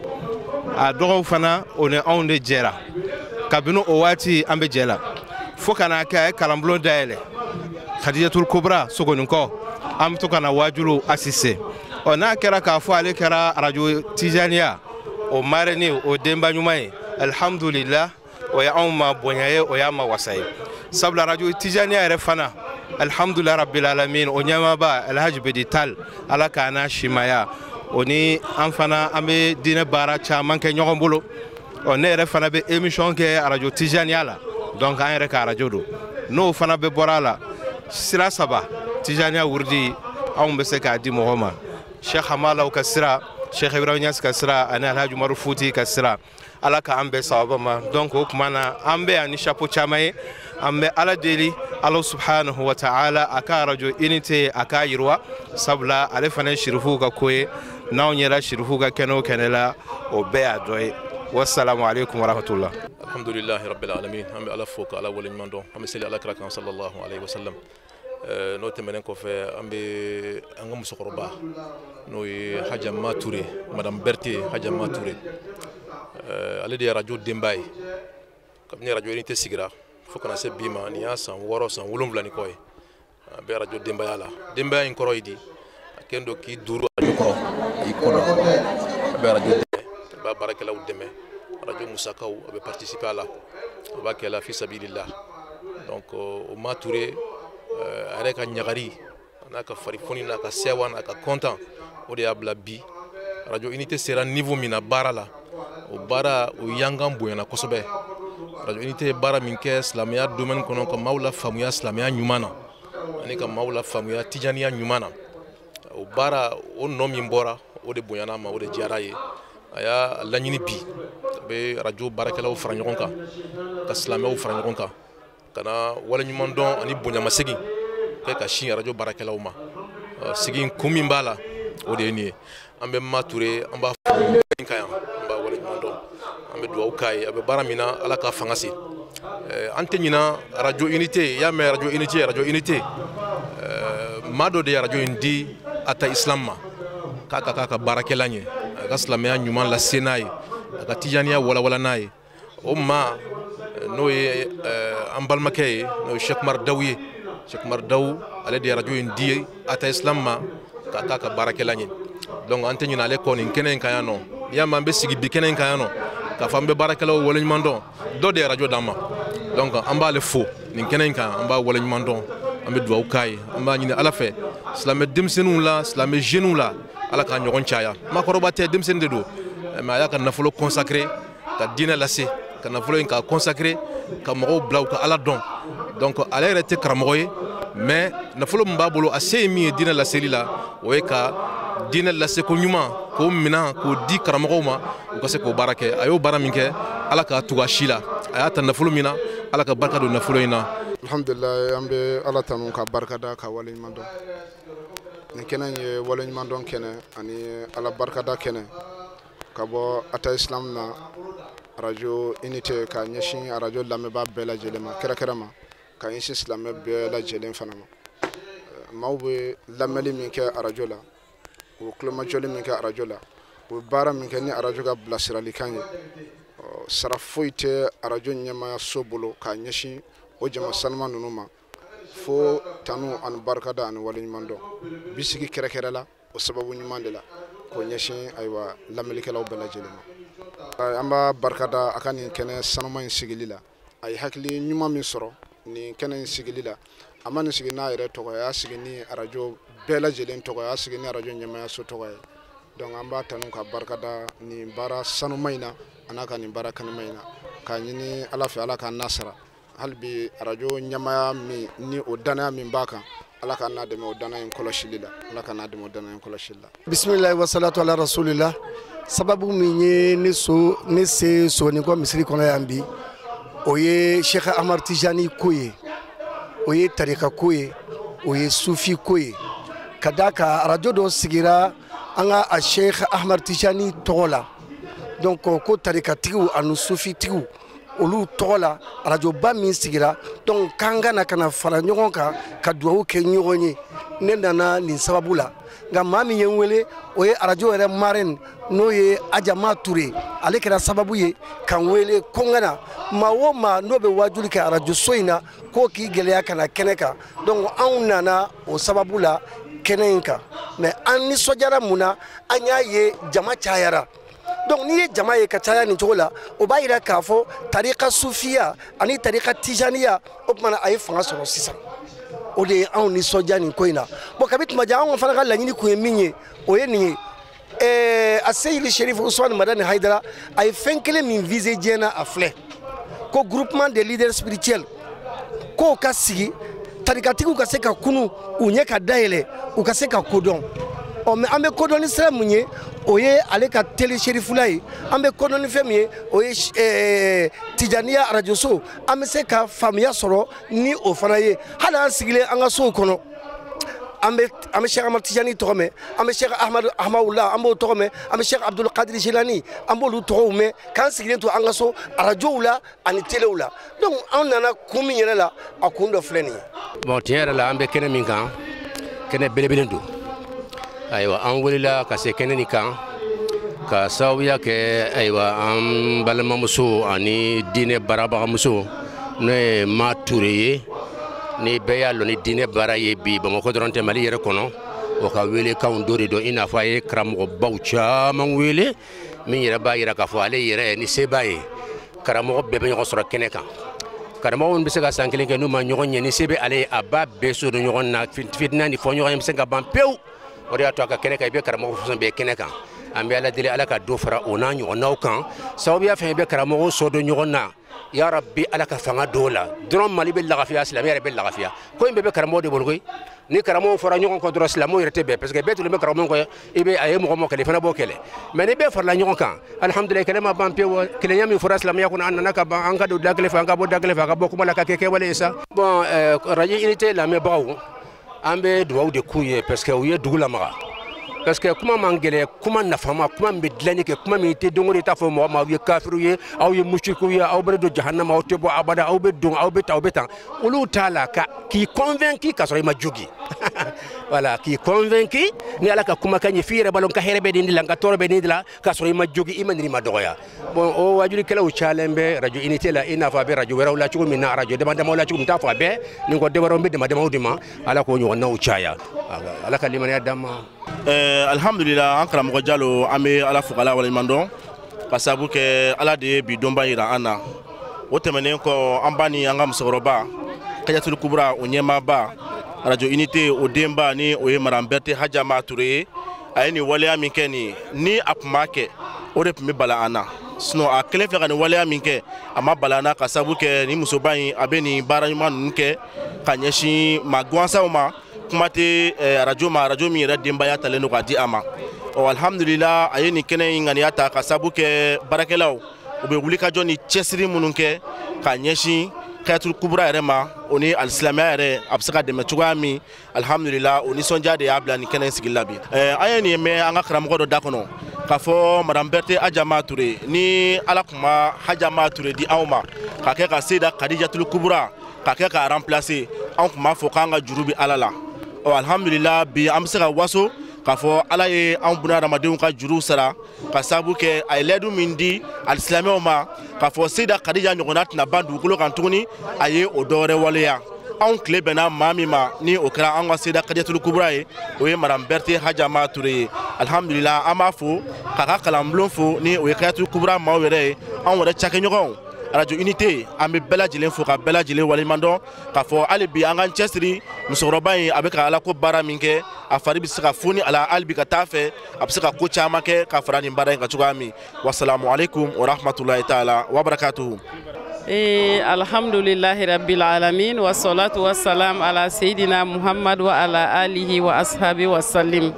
A dɔgɔw fana, o ni anw de jɛra. Kabini o waati an bɛ jɛ la, fo ka n'a kɛ a ye kalanbulon dayɛlɛ Khadijatul Kubra Sogonikɔ, an bɛ to ka na waajulu assiste. Ɔ n'a kɛra k'a fɔ ale kɛra arajo Tijaniya o marraine, o denba ɲuman ye, alhamdulillah, o ye anw ma bonya ye, o y'an ma wasa ye. Sabula arajo Tijaniya yɛrɛ fana, alhamdulillah rabbil alamin, o ɲɛmaaba Alhaji Bedi Tal, Ala k'a n'a simaya, o ni an fana an bɛ diinɛ baara caman kɛ ɲɔgɔn bolo. Ɔ ne yɛrɛ fana bɛ émission kɛ arajo Tijaniya la, donc an yɛrɛ ka arajo don. N'o fana bɛ bɔra a la, sira saba Tijaniya wurudi anw bɛ se k'a di mɔgɔ ma: Sheikh Hamalaw ka sira, Sheikh Ibrahim Niass ka sira, ani Alhaji Umaru Futi ka sira. Ala ka an bɛɛ sababa ma. Donc o tuma na, an bɛ yan ni chapeau caman ye. An bɛ Ala deli, Ala subhanahu wa ta'ala a ka arajo unité a k'a yiriwa, sabula ale fana ye sirifuw ka ko ye. N'anw yɛrɛ sirifuw ka kɛnɛ o kɛnɛ la, o bɛɛ y'a dɔ ye. Wassalamu alaikum warahmatullah. Alhamdulillahi rabbil alamin. An bɛ Ala fo ka Ala waleɲuman dɔn. An bɛ seli Ala kira kan sallallahu alaihi wasallam. N'o tɛmɛnen kɔfɛ, an bɛ an ka musokɔrɔba n'o ye Hadja Ma Touré, Madame Berthe Hadja Ma Touré, ale de ye arajo denba ye. Kabini arajo unité sigira fo kana se bi ma, nin y'a san 6, san 7 ni kɔ ye, a bɛ arajo denbaya la. Denbaya in kɔrɔ ye di? A kɛlen don k'i duuru arajo kɔrɔ, k'i kɔ dɔn. A bɛ arajo dɛmɛ, a b'a baarakɛlaw dɛmɛ, arajo musakaw a bɛ participer a la, a b'a kɛ la fi sabilillah. Donc o Ma Touré, a yɛrɛ ka ɲagari a n'a ka farifoni n'a ka sɛwa n'a ka content, o de y'a bila bi arajo unité sera niveau min na baara la, o baara o yangan bonyana kosɛbɛ. Arajo unité ye baara min kɛ silamɛya domaine kɔnɔ, ka maaw la faamuya silamɛya ɲuman na, ani ka maaw la faamuya tijaniya ɲuman na, o baara o nɔ min bɔra, o de bonyana a ma, o de diyara ye. A y'a laɲini bi, a bɛ arajo baarakɛlaw fara ɲɔgɔn kan, ka silamɛw fara ɲɔgɔn kan, ka na waleɲuman dɔn ani bonyamasegin kɛ ka sin arajo baarakɛlaw ma. Sigi kun min b'a la, o de ye nin ye. An bɛ Ma Touré, an b'a fɔ ka yan, an b'a waleɲuman dɔn, an bɛ dugawu k'a ye. A bɛ baara min na, Ala ka fanga se. An tɛ ɲina arajo unité. I y'a mɛn arajo unité, arajo unité, maa dɔ de ye arajo in di Ata Islam ma, k'a ka k'a ka baarakɛla ɲɛ, a ka silamɛya ɲuman lase n'a ye, a ka tijaniya walawala n'a ye. O maa n'o ye an balimakɛ ye, n'o ye Cheikh Umar Daw ye. Cheikh Umar Daw, ale de ye arajo in di Ata Islam ma k'a k'a ka baarakɛla ɲɛ. Donc an tɛ ɲinɛ ale kɔ nin kɛnɛ in kan yan nɔ. N'i y'a mɛn an bɛ sigi bi kɛnɛ in kan yan nɔ k'a fɔ an bɛ baarakɛlaw waleɲuman dɔn, dɔ de ye arajo d'an ma. Donc an b'ale fo nin kɛnɛ in kan, an b'a waleɲuman dɔn, an bɛ dugawu k'a ye. An b'a ɲini Ala fɛ, silamɛ denmisɛnninw la, silamɛ jeunes la, Ala k'a ɲɔgɔn caya. Maakɔrɔba tɛ, denmisɛnnin de don, mais a y'a ka nafolo consacré ka diinɛ lase, ka nafolo in k'a consacré ka mɔgɔw bila u ka Ala dɔn. Donc ale yɛrɛ tɛ karamɔgɔ ye, mais nafolo min b'a bolo, a se ye min ye diinɛ laseli la, o ye ka Diinɛ laseko ɲuman k'o minɛn k'o di karamɔgɔw ma u ka se k'o baara kɛ. A y'o baara min kɛ, Ala k'a tugu a si la. A y'a ta nafolo min na, Ala ka barika don nafolo in na. Alhamdulilayi, an bɛ Ala tanu ka barika da ka waleɲuman dɔn. Nin kɛnɛ in ye waleɲuman dɔn kɛnɛ ani Ala barikada kɛnɛ ka bɔ Ata Islam na radio Unité ka ɲɛsin radio lamɛnbaa bɛɛ lajɛlen ma, kɛrɛkɛrɛ ma ka ɲɛsin silamɛ bɛɛ lajɛlen fana ma. Maaw bɛ lamɛnli min kɛ arajo la, u bɛ tulomajɔli min kɛ arajo la, u bɛ baara min kɛ ni arajo ka bilasiralikan ye, sara foyi tɛ arajo ɲɛmaayaso bolo k'a ɲɛsin o jama sanuma ninnu ma fo tanu ani barikada ani waleɲuman dɔn. Bi sigi kɛrɛkɛrɛ la o sababu ɲuman de la k'o ɲɛsin ayiwa lamɛnlikɛlaw bɛɛ lajɛlen ma. An b'a barikada a ka nin kɛnɛ sanuma in sigili la. A ye hakili ɲuman min sɔrɔ nin kɛnɛ in sigili la, a ma nin sigi n'a yɛrɛ tɔgɔ ye, a y'a sigi ni arajo bɛɛ lajɛlen tɔgɔ ye, a y'a sigi ni arajo ɲɛmaayaso tɔgɔ ye. Donc an b'a tanu ka barikada nin baara sanuma in na a n'a ka nin baara kanuma in na, k'a ɲini Ala fɛ Ala k'an n'a sara. Hali bi arajo ɲɛmaaya min ni o danaya min b'a kan, Ala k'an n'a dɛmɛ o danaya in kɔlɔsili la, Ala k'an n'a dɛmɛ o danaya in kɔlɔsili la. Bisimilahi wasalatu ala rasulillah. Sababu min ye ne so ne se Sogonikɔ misiri kɔnɔ yan bi, o ye Sheikh Ahmad Tijani ko ye, o ye tarika ko ye, o ye sufi ko ye. Ka d'a kan arajo dɔ sigira an ka a Sheikh Ahmad Tijani tɔgɔ la. Donc ko tarikatigiw ani sufitigiw olu tɔgɔ la arajoba min sigira, donc k'an ka na ka na fara ɲɔgɔn kan ka dugawu kɛ ɲɔgɔn ye. Ne nana nin sababu la, nka maa min ye n wele o ye arajo yɛrɛ marraine, n'o ye Adjama Touré. Ale kɛra sababu ye ka n wele ko n ka na. Maa o maa n'o bɛ wajuli kɛ arajoso in na, k'o k'i gɛlɛya ka na kɛnɛ kan. Donc anw nana o sababu la kɛnɛ in kan. Mais an nisɔndiyara mun na? An y'a ye jama cayara. Donc n'i ye jama ye ka caya nin cogo la, o b'a yira k'a fɔ tarika sufiya ani tarika tijaniya, o tuma na a ye fanga sɔrɔ sisan. O de ye anw nisɔndiya nin ko in na. Bon, kabi tuma jan anw fana ka laɲini kun ye min ye, o ye nin ye. A Seyidi Sherif Usman Madani Haidara, a ye fɛn kelen min visé diɲɛ na, a filɛ ko groupement des leaders spirituels, k'o ka sigi, tarikatigiw ka se ka kunu, u ɲɛ ka dayɛlɛ, u ka se ka kodɔn. Ɔ mais an bɛ kodɔn ni sira mun ye? O ye ale ka télé Serifula ye. An bɛ kodɔn ni fɛn min ye, o ye Tijaniya arajoso. An bɛ se ka faamuya sɔrɔ ni o fana ye. Hali an sigilen an ka sow kɔnɔ, an bɛ Cheikh Ahmad Tijani tɔgɔ mɛn, an bɛ Cheikh Ahmad Ahmadula, an b'o tɔgɔ mɛn, an bɛ Cheikh Abdul Qadir Jilani, an b'olu tɔgɔw mɛn k'an sigilen to an ka so arajow la ani telew la. Donc an nana kun min yɛrɛ la, a kun dɔ filɛ nin ye. Bon, tiɲɛ yɛrɛ la, an bɛ kɛnɛ min kan, kɛnɛ belebele don. Ayiwa, an welela ka se kɛnɛ nin kan ka sababuya kɛ ayiwa an balimamuso ani diinɛ baarabagamuso, n'o ye Ma Ture ye. Ni bɛɛ y'a lɔn ni diinɛ baara ye bi Bamakɔ dɔrɔn tɛ, Mali yɛrɛ kɔnɔ, o ka welekanw dɔ de don. I n'a fɔ a ye karamɔgɔbaw caman wele, min yɛrɛ b'a yira k'a fɔ ale yɛrɛ ni se b'a ye. Karamɔgɔ bɛɛ bɛ ɲɔgɔn sɔrɔ kɛnɛ kan. Karamɔgɔ minnu bɛ se ka san kelen kɛ n'u ma ɲɔgɔn ɲɛ, ni se bɛ ale ye, a b'a bɛɛ so don ɲɔgɔn na, fitina ni fɔ ɲɔgɔn ye bɛ se ka ban pewu. O de y'a to a ka kɛnɛ kan, i bɛ karamɔgɔ fɛn bɛɛ kɛnɛ kan. An bɛ Ala deli, Ala ka dɔ fara o n'a ɲɔgɔnnaw kan. Sababuya fɛn bɛ karamɔgɔw sɔ don ɲɔgɔn na, ya Rabbi, Ala ka fanga dɔw la dɔrɔn, Mali bɛ lagafiya, silamɛ yɛrɛ bɛ lagafiya. Ko in bɛɛ bɛ karamɔgɔ de bolo koyi. Ni karamɔgɔw fɔra ɲɔgɔn kɔ dɔrɔn, silamɛw yɛrɛ tɛ bɛn, parce que bɛɛ tun bɛ karamɔgɔ kɔ. I bɛ a ye mɔgɔ mɔgɔ kɛlɛ, i fana b'o kɛlɛ. Mais ni bɛɛ farala ɲɔgɔn kan, alihamudulilayi, kɛlɛ ma ban pewu. Kelenya min fɔra silamɛya kɔnɔ, an nana ka ban. An ka don da kelen fɛ, an ka bɔ da kelen fɛ, a ka bɔ kuma la ka kɛ kɛwale ye sa. Bon, radio Unité lamɛnbagaw, an bɛ dugawu de k'u ye, parce que u ye dugu lamaga, parce que kuma man gɛlɛn, kuma nafama, kuma min bɛ dilanni kɛ, kuma min tɛ don o don i t'a fɔ mɔgɔ ma aw ye kafiriw ye, aw ye musirikiw ye, aw bɛ don jahanama, aw tɛ bɔ abada, aw bɛ don, aw bɛ tan, aw bɛ tan. Olu t'a la ka k'i convaincu ka sɔrɔ i ma jogi. Voilà, k'i convaincu ni Ala ka kumakan ye, f'i yɛrɛ b'a dɔn n ka hɛrɛ bɛ nin de la, n ka tɔɔrɔ bɛ nin de la, k'a sɔrɔ i ma jogi, i ma nini, ma dɔgɔya. Bon, o wajulikɛlaw cayalen bɛ radio Unité la, i n'a fɔ a bɛ radio wɛrɛw la cogo min na, radio dama damaw la cogo min, n t'a fɔ a bɛɛ ni ko dɔ wɛrɛw bɛ dama damaw de ma. Ala k'o ɲɔgɔnnaw caya, Ala ka limaniya d'an ma. Alhamdulillah, an karamɔgɔ Jalo, an bɛ Ala fo k'Ala waleɲuman dɔn ka sababu kɛ Ala de ye bi donba yira an na. O tɛmɛnen kɔ, an ba ni an ka musokɔrɔba Kajatul Kubra, o ɲɛmaaba radio Unité, o denba ni o ye Madame Berthe Hadjama Touré ye. A ye nin waleya min kɛ nin, ni a tun b'a kɛ, o de tun bɛ bala an na. Sinon a kelen filɛ ka nin waleya min kɛ, a ma bala an na, ka sababu kɛ nin musoba in a bɛ nin baara ɲuman ninnu kɛ ka ɲɛsin maa gansanw ma. Kuma tɛ arajo ma, arajo min yɛrɛ denbaya talen don k'a di a ma. Ɔ alhamdulila, a ye nin kɛnɛ in ŋaniya ta ka sabu kɛ baarakɛlaw u bɛ wulikajɔ ni cɛsiri minnu kɛ k'a ɲɛsin Kayatul Kubra yɛrɛ ma, o ni alisilamɛya yɛrɛ a bɛ se ka dɛmɛ cogoya min. Alhamdulila, o nisɔndiya de y'a bila nin kɛnɛ in sigili la bi. An ye nin mɛn an ka karamɔgɔ dɔ da kɔnɔ k'a fɔ madame Berthe Adjama Touré, ni Ala tun ma Adjama Touré di anw ma k'a kɛ ka Seyida Kadijatul Kubra k'a kɛ k'a remplacer, anw tun b'a fɔ k'an ka juru bɛ Ala la. Ɔ alhamdulila, bi an bɛ se ka waso k'a fɔ Ala ye anw bunahadamadenw ka juruw sara ka sababu kɛ a ye layidu min di alisilamɛw ma k'a fɔ Seyida Kadija ɲɔgɔnna tɛna ban dugukolo kan tuguni, a ye o dɔwɛrɛ waleya. Anw tile bɛnna maa min ma, ni o kɛra an ka Seyida Kadijatul Kubra ye, o ye madame Berthe Adjama Touré ye. Alhamdulila, an b'a fo k'a ka kalanbulon fo, ni o ye Kayatul Kubra maaw yɛrɛ ye, anw yɛrɛ cakɛɲɔgɔnw arajo unité, an bɛ bɛɛ lajɛlen fo ka bɛɛ lajɛlen waleɲuman dɔn k'a fɔ hali bi an k'an cɛsiri. Musokɔrɔba in a bɛ ka Ala ko baara min kɛ, a fari bɛ se ka foni a la hali bi ka taa fɛ, a bɛ se ka ko caman kɛ ka fara nin baara in kan cogoya min. Wasalamu aleykum wa rahmatulahi taala wa barakatuhu. Alhamdulillahi rabbil alamin, wa salatu wa salam ala seydina Muhammad wa ala alihi wa ashabi wa sallim.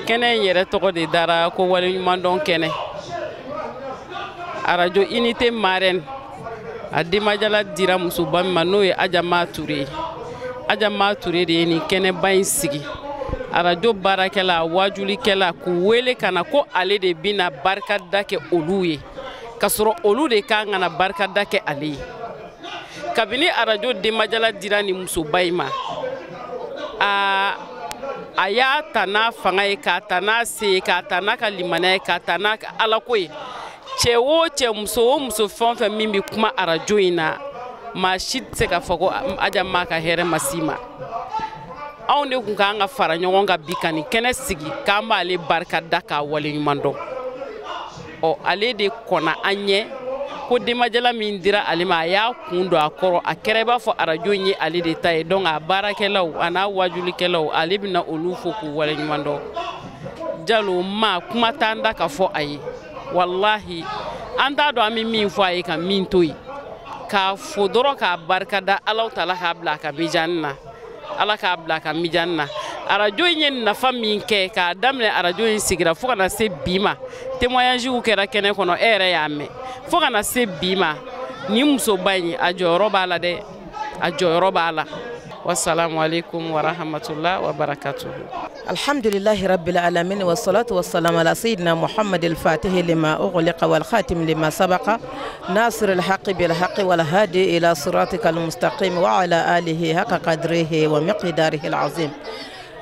Kɛnɛ in yɛrɛ tɔgɔ de dara ko waleɲumandɔn kɛnɛ. Arajo unité marraine a denbajala dira musoba min ma, n'o ye Adjama Touré ye. Adjama Touré de ye nin kɛnɛba in sigi. Arajo baarakɛla, wajulikɛla, k'u wele ka na ko ale de bɛna barikada kɛ olu ye, k'a sɔrɔ olu de kan ka na barikada kɛ ale ye. Kabini arajo denbajala dira nin musoba in ma, a y'a ta n'a fanga ye, k'a ta n'a se ye, k'a ta n'a ka limaniya ye, k'a ta n'a ka alako ye. Cɛ o cɛ, muso o muso, fɛn o fɛn min bɛ kuma arajo in na, maa si tɛ se k'a fɔ ko Adjama ka hɛrɛ ma s'i ma. Anw de tun k'an ka fara ɲɔgɔn kan bi ka nin kɛnɛ sigi k'an b'ale barika da k'a waleɲuman dɔn. Ɔ ale de kɔnna an ɲɛ ko denbajala min dira ale ma, a y'a kun don a kɔrɔ, a kɛra i b'a fɔ arajo in ye ale de ta ye. Donc a baarakɛlaw a n'a wajulikɛlaw, ale bɛna olu fo k'u waleɲuman dɔn. Jalo ma kuma t'an da ka fɔ a ye, walahi an t'a dɔn an bɛ min fɔ a ye ka min to yen, k'a fo dɔrɔn k'a barikada Alahu taala k'a bila a ka mijani na, Ala k'a bila a ka mijani na. Arajo in ye nafa min kɛ k'a daminɛ arajo in sigira fo ka na se bi ma, témoignage kɛra kɛnɛ kɔnɔ, e yɛrɛ y'a mɛn, fo ka na se bi ma, nin musoba in a jɔyɔrɔ b'a la dɛ, a jɔyɔrɔ b'a la. Wassalamu alaikum wa rahmatullah wa barakatuhu. Alhamdulillahi rabbil alamin, wa salatu wa salam ala sayyidina Muhammad al-Fatih lima ughliqa wal khatim lima sabaqa nasir al-haqqi bil haqqi wal hadi ila siratikal mustaqim wa ala alihi haqqa qadrihi wa miqdarihi al-azim.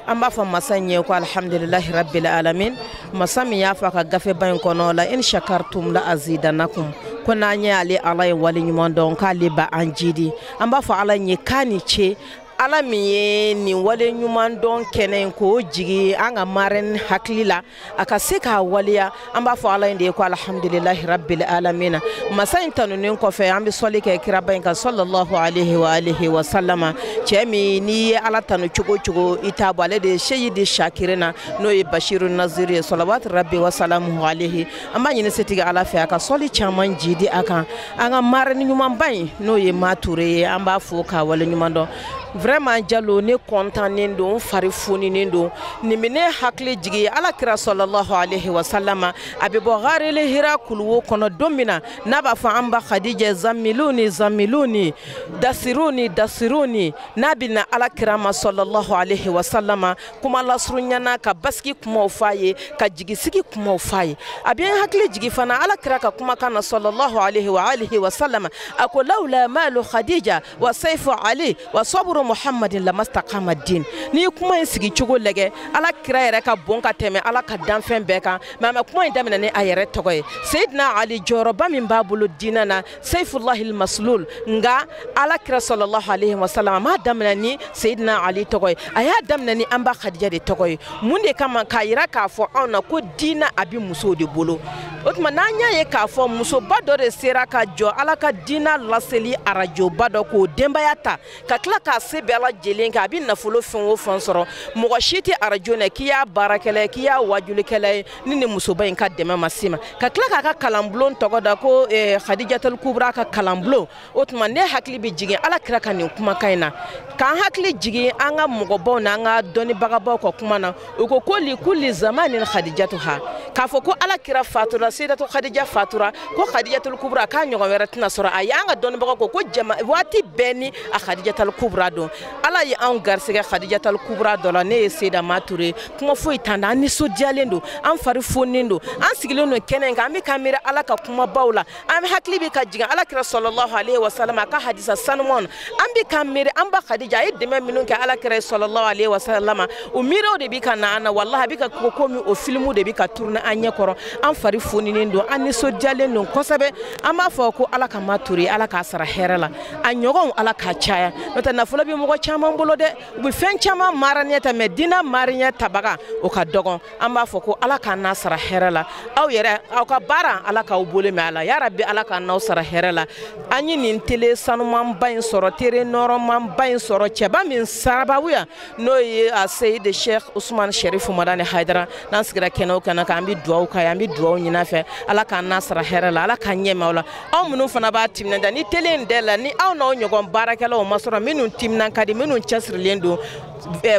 An b'a fɔ masa in ye ko alhamdulillahi rabbil alamin, masa min y'a fɔ a ka gafeba in kɔnɔ la in shakartum la azidanakum, ko n'an ye ale Ala ye waleɲuman dɔn k'ale ba an jidi. An b'a fɔ Ala ye k'a ni ce, Ala min ye nin wale ɲuman dɔn kɛnɛ in k'o jigi an ka marraine hakili la a ka se k'a waleya. An b'a fɔ Ala in de ye ko alhamdulillahi rabbil alamin. Masa in tanunen kɔfɛ, an bɛ sɔli kɛ kiraba in kan sallallahu alaihi wa alihi wa sallama. Cɛ min n'i ye Ala tanu cogo cogo i t'a bɔ, ale de ye seyidi shakirina, n'o ye Bashiru Naziri ye, salawatu rabbi wa salamuhu alaihi. An b'a ɲini setigi Ala fɛ a ka sɔli caman jidi a kan. An ka marraine ɲumanba in n'o ye Ma Touré ye, an b'a fo k'a wale ɲuman dɔn. Vraiment Jalo, ne kɔntannen don, n fari foninen don. Nin bɛ ne hakili jigin Ala kira sallallahu alaihi wa sallama, a bɛ bɔ Gharili Hira kuluwo kɔnɔ don min na, n'a b'a fɔ an ba Khadija zamiluni zamiluni dasiruni dasiruni, n'a bɛ na Ala kira ma sallallahu alaihi wa sallama kuma lasurunya ka basigi kumaw f'a ye, ka jigisigi kumaw f'a ye. A bɛ n hakili jigin fana Ala kira ka kumakan na sallallahu alaihi wa alihi wa sallama, a ko lawla malu Khadija wa sayfu Ali wa sabru Muhammadin lamastaqama din. Ni kuma in sigi cogo lajɛ, Ala kira yɛrɛ ka bon ka tɛmɛ Ala ka danfɛn bɛɛ kan, mais a ma kuma in daminɛ ni a yɛrɛ tɔgɔ ye. Seyidina Ali jɔyɔrɔba min b'a bolo diinɛ na, Seyfullahi al-Maslul, nka Ala kira sallallahu alaihi wa sallam a m'a daminɛ ni Seyidina Ali tɔgɔ ye, a y'a daminɛ ni an ba Khadija de tɔgɔ ye. Mun de kama? K'a yira k'a fɔ anw na ko diinɛ a bɛ musow de bolo. O tuma n'an y'a ye k'a fɔ musoba dɔ de sera ka jɔ Ala ka diinɛ laseli arajoba dɔ k'o denbaya ta ka tila k'a se bɛɛ lajɛlen kɛ, a bɛ nafolo fɛn o fɛn sɔrɔ, mɔgɔ si tɛ arajo na k'i y'a baarakɛla ye, k'i y'a wajulikɛla ye, ni nin musoba in ka dɛmɛ ma se ma. Ka tila k'a ka kalanbulon tɔgɔ da ko Khadijatul Kubra ka kalanbulon. O tuma ne hakili bɛ jigin Ala kira ka nin kumakan in na, k'an hakili jigin an ka mɔgɔbaw n'an ka dɔnnibagabaw ka kuma na. U ko ko likulli zamanin Khadijatuha, k'a fɔ ko Ala kira fatura, Sayyidatu Khadija fatura, ko Khadijatul Kubra k'a ɲɔgɔn wɛrɛ tɛna sɔrɔ. A y'an ka dɔnnibagaw ko ko jama waati bɛɛ ni a Khadijatul Kubra don. Ala ye anw garisɛgɛ Khadijatul Kubra dɔ la, ne ye Seyida Mature. Kuma foyi t'an da, an nisɔndiyalen don, an fari fonnen don, an sigilen don kɛnɛ in kan, an bɛ k'an miiri Ala ka kumabaw la, an hakili bɛ ka jigin Ala kira sallallahu alaihi wa sallam a ka hadisa sanuman na, an bɛ k'an miiri an ba Khadija a ye dɛmɛ minnu kɛ Ala kira sallallahu alaihi wa sallam, o miiriw de bɛ ka na an na. Walahi a bɛ ka ko komi o filimu de bɛ ka tourner an ɲɛ kɔrɔ. An fari foninen don, an nisɔndiyalen don kosɛbɛ. An b'a fɔ ko Ala ka Mature, Ala k'a sara hɛrɛ la, a ɲɔgɔnw Ala k'a caya. N'o tɛ nafolo bɛ mɔgɔ caman bolo dɛ, u bɛ fɛn caman mara ɲɛ ta, mɛ diinɛ mara ɲɛ tabaga o ka dɔgɔn. An b'a fɔ ko Ala k'an n'a sara hɛrɛ la. Aw yɛrɛ aw ka baara Ala k'aw bolo mɛn a la, yarabi Ala k'an n'aw sara hɛrɛ la. An ye nin tele sanumanba in sɔrɔ, tere nɔrɔmanba in sɔrɔ, cɛba min sababuya n'o ye a Seyidi Sheikh Usman Sherif Madani Haidara. N'an sigira kɛnɛ o kɛnɛ kan, an bɛ duwawu k'a ye, an bɛ duwawu ɲini a fɛ, Ala k'an n'a sara hɛrɛ la, Ala k'an ɲɛmɛ aw la. Aw minnu fana b'a timinandiya ni tele in dayɛlɛ, ni aw n'aw ɲɔgɔn baarakɛlaw ma sɔrɔ minnu timinan ka di, minnu cɛsirilen don,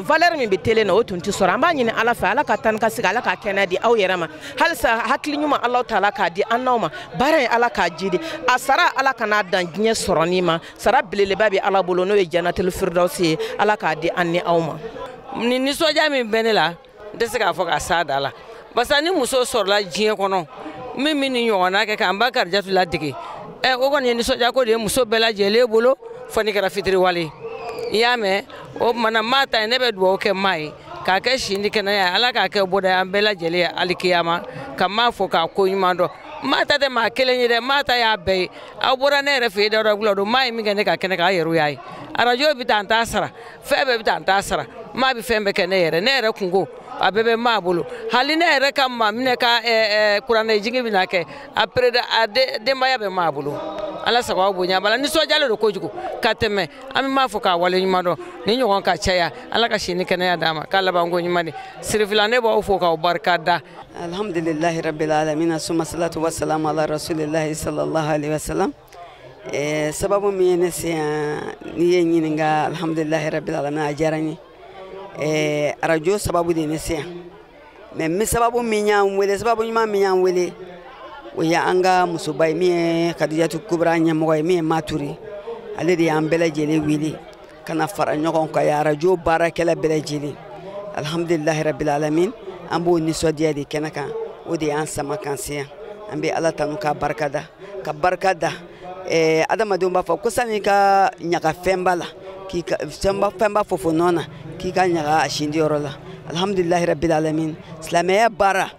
valeur min bɛ tele na o tun tɛ sɔrɔ. An b'a ɲini Ala fɛ, Ala ka taa ni ka segin, Ala ka kɛnɛya di aw yɛrɛ ma, halisa hakili ɲuman Alahu taala k'a di an n'aw ma. Baara in Ala k'a jidi, a sara Ala kana dan diɲɛ sɔrɔni ma, sara belebeleba bɛ Ala bolo n'o ye Jannatul Firdausi ye, Ala k'a di an ni aw ma. Nin nisɔndiya min bɛ ne la, n tɛ se k'a fɔ k'a s'a da la, parce que ni muso sɔrɔla diɲɛ kɔnɔ min bɛ nin ɲɔgɔnna kɛ k'an ba Karijatu ladege, o kɔni ye nisɔndiya ko de ye muso bɛɛ lajɛlen bolo, fo n'i kɛra fitiriwale. I y'a mɛn? O tuma na maa ta ye, ne bɛ dugawu kɛ maa ye k'a kɛ si ni kɛnɛya ye, Ala k'a kɛ bɔda ye an bɛɛ lajɛlen ye alikiyama, ka maa fo k'a ko ɲuman dɔn. Maa ta tɛ maa kelen ye dɛ, maa ta y'a bɛɛ ye. Aw bɔra ne yɛrɛ fɛ yen Dawuda Gula don, maa ye min kɛ ne ka kɛnɛ kan, a yɛrɛ y'a ye. Arajo bɛ taa n t'a sara, fɛn bɛɛ bɛ taa n t'a sara, maa bɛ fɛn bɛɛ kɛ ne yɛrɛ, ne yɛrɛ kungo a bɛɛ bɛ maa bolo. Hali ne yɛrɛ ka maa minɛ ka kuranɛ jigin bɛna kɛ a pere a denbaya bɛ maa bolo. Ala sago aw bonya b'a la, nisɔndiyalen don kojugu ka tɛmɛ. An bɛ maa fo k'a wale ɲuman dɔn, ni ɲɔgɔn ka caya, Ala ka si ni kɛnɛya d'a ma, k'a labanko ɲuman di. Sirifila, ne b'aw fo k'aw barika da. Alhamdulillahi rabbil alamin, summa salatu wassalamu ala rasulillahi sallallahu alaihi wasallam. Sababu min ye ne se yan, n'i ye n ɲininka, alhamdulillahi rabbil alamin, a diyara n ye. Arajo sababu de ye ne se yan, mɛ n bɛ sababu min y'an wele, sababu ɲuman min y'an wele, o ye an ka musoba ye min ye Khadijatu Kubra ɲɛmɔgɔ ye, min ye Mature, ale de y'an bɛɛ lajɛlen wele ka na fara ɲɔgɔn kan, arajo baarakɛla bɛɛ lajɛlen. Alhamdulillahi rabbil alamin, an b'o nisɔndiya de kɛnɛ kan, o de y'an sama k'an se yan. An bɛ Ala tanu k'a barika da, ka barika da. Adamadenw b'a fɔ ko sanni ka ɲaga fɛnba la, k'i ka fɛnba fofo nɔ na, k'i ka ɲaga a sindiyɔrɔ la. Alhamdulillahi rabbil alamin, silamɛya baara,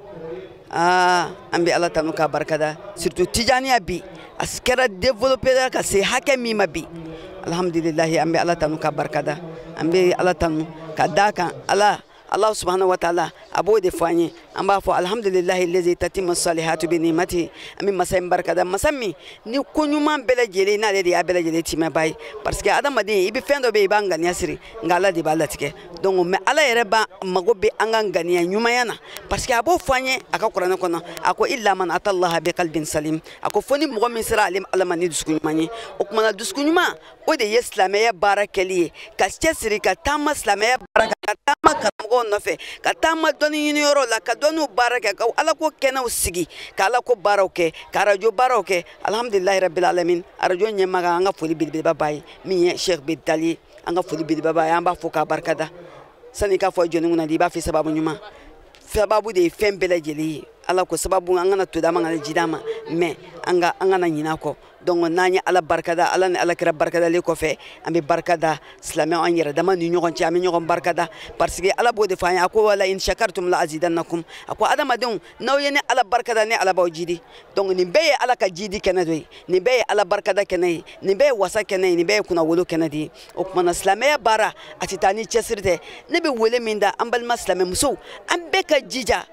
an bɛ Ala tanu k'a barika da, surtout tijaniya bi a kɛra développé ka se hakɛ min ma bi, alhamdulillahi, an bɛ Ala tanu k'a barika da, an bɛ Ala tanu ka d'a kan. Ala subhanahu wa ta'ala a b'o de fɔ an ye, an b'a fɔ alhamdulillahi lazi tatimmu salihatu bi ni'mati, an bɛ masa in barika da, masa min ni ko ɲuman bɛɛ lajɛlen n'ale de y'a bɛɛ lajɛlen timɛba ye. Parce que adamaden i bɛ fɛn dɔ bɛ yen i b'a ŋaniya siri, nka Ala de b'a latigɛ. Donc mais Ala yɛrɛ b'a mago bɛ an ka ŋaniya ɲumanya na, parce que a b'o fɔ an ye a ka kuranɛ kɔnɔ, a ko illa man atallaha bi qalbin salim, a ko fo ni mɔgɔ min sera ale Ala ma ni dusukun ɲuman ye. O tuma na dusukun ɲuman o de ye silamɛya baara kɛli ye, ka cɛsiri ka taama silamɛya baara ka taama karamɔgɔw nɔfɛ, ka taama dɔnni ɲiniyɔrɔ la, ka dɔnniw baara kɛ, ka Ala ko kɛnɛw sigi, ka Ala ko baaraw kɛ, ka arajo baaraw kɛ. Alhamdulillahi rabbil alamin, arajo ɲɛmaga an ka foli belebeleba b'a ye min ye Sheikh Bidali ye, an ka foli belebeleba b'a ye, an b'a fo k'a barika da. Sani k'a fɔ jɔnni kunna di, i b'a fɔ sababu ɲuman, sababu de ye fɛn bɛɛ lajɛlen ye. Ala ko sababu an kana to d'a ma, an kana ji d'a ma, mɛ an kana ɲinɛ a kɔ. Donc n'an ye Ala barika da, Ala ni Ala kira barikadalen kɔfɛ, an bɛ barika da silamɛw an yɛrɛ dama ni ɲɔgɔn cɛ, an bɛ ɲɔgɔn barika da, parce que Ala b'o de fɔ an ye, a ko wala in shakartum la azidannakum, a ko adamadenw n'aw ye ne Ala barika da, ne Ala b'aw jidi. Donc nin bɛɛ ye Ala ka jidi kɛnɛ dɔ ye, nin bɛɛ ye Ala barikada kɛnɛ ye, nin bɛɛ ye wasa kɛnɛ ye, nin bɛɛ ye kunnawolo kɛnɛ de ye. O tuma na silamɛya baara a tɛ taa ni cɛsiri tɛ. Ne bɛ wele min da an balima silamɛmusow, an bɛɛ ka jija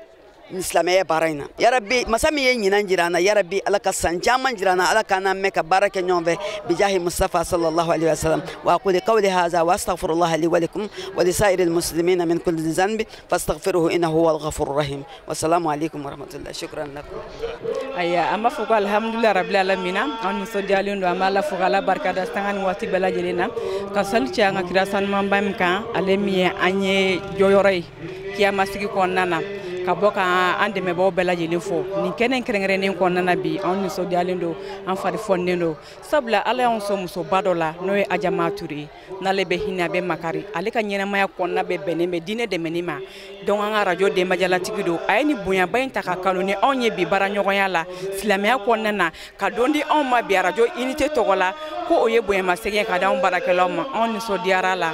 Silamɛya baara in na. Yarabi masa min ye ɲinan jira an na, yarabi Ala ka san caman jira an na, Ala k'an mɛn ka baara kɛ ɲɔgɔn fɛ bijahi Mustafa sallallahu alaihi wa sallam. Wa aqulu qawli hadha wa astaghfirullah li wa lakum wa li sa'iril muslimina min kulli dhanbi fastaghfiruhu innahu huwal ghafurur rahim. Wassalamu alaikum warahmatullahi. Shukran lakum. Aya, an b'a fɔ ko alhamdulilayi rabbil alamina, an nisɔndiyalen don, an b'a la fo k'Ala barika da sanga ni waati bɛɛ lajɛlen na, ka sali cɛ an ka kira sanumanba min kan, ale min ye an ye jɔyɔrɔ ye kiyamasigi kɔnɔna na, ka bɔ ka an dɛmɛbaaw bɛɛ lajɛlen fo nin kɛnɛ kɛrɛnkɛrɛnnen kɔnɔna na. Bi anw nisɔndiyalen don, an fari fɔnnen don, sabula Ala y'anw sɔn musoba dɔ la, n'o ye Adjama Touré ye. N'ale bɛ hinɛ, a bɛ makari, ale ka ɲɛnamaya kɔnɔna bɛɛ bɛnnen bɛ diinɛ dɛmɛni ma. Donc an ka arajo denbajalatigi don, a ye nin bonyaba in ta ka kanu ni anw ye bi baaraɲɔgɔnya la silamɛya kɔnɔna na, ka don di anw ma bi arajo unité tɔgɔ la, ko o ye bonyamasegin ye ka d'anw baarakɛlaw ma. Anw nisɔndiyara la,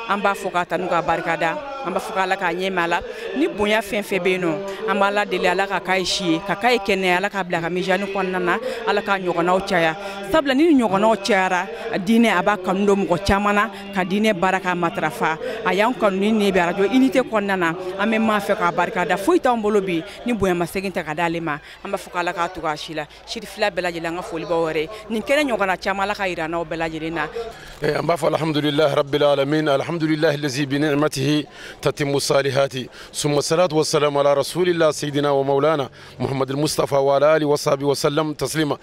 an b'a fɔ k'a tanu k'a barikada, an b'a fɔ k'Ala k'a ɲɛma la ni bonya fɛn fɛn bɛ yen nɔ, an b'a la deli Ala ka k'a ye si ye, ka k'a ye kɛnɛya, Ala k'a bila ka mijani kɔnɔna na, Ala k'a ɲɔgɔnnaw caya, sabula ni ɲɔgɔnnaw cayara diinɛ a b'a kanu don mɔgɔ caman na ka diinɛ baara k'a matarafa. A y'an kanu ni nin bɛ arajo unité kɔnɔna na, an bɛ maa fɛ k'a barikada, foyi t'anw bolo bi ni bonyamasegin tɛ ka d'ale ma. An b'a fɔ k'Ala k'a tugu a si la, siri fila bɛɛ lajɛlen, an ka foli b'aw yɛrɛ ye, nin kɛnɛ ɲɔgɔnna caman Ala ka yira n'aw bɛɛ lajɛlen na. An b'a fɔ alhamdulilahi rabbil alamin, alhamdulilahi allazi bi ni'matihi تتم الصالحات، ثم الصلاة والسلام على رسول الله سيدنا ومولانا محمد المصطفى وعلى آله وصحبه وسلم تسليما.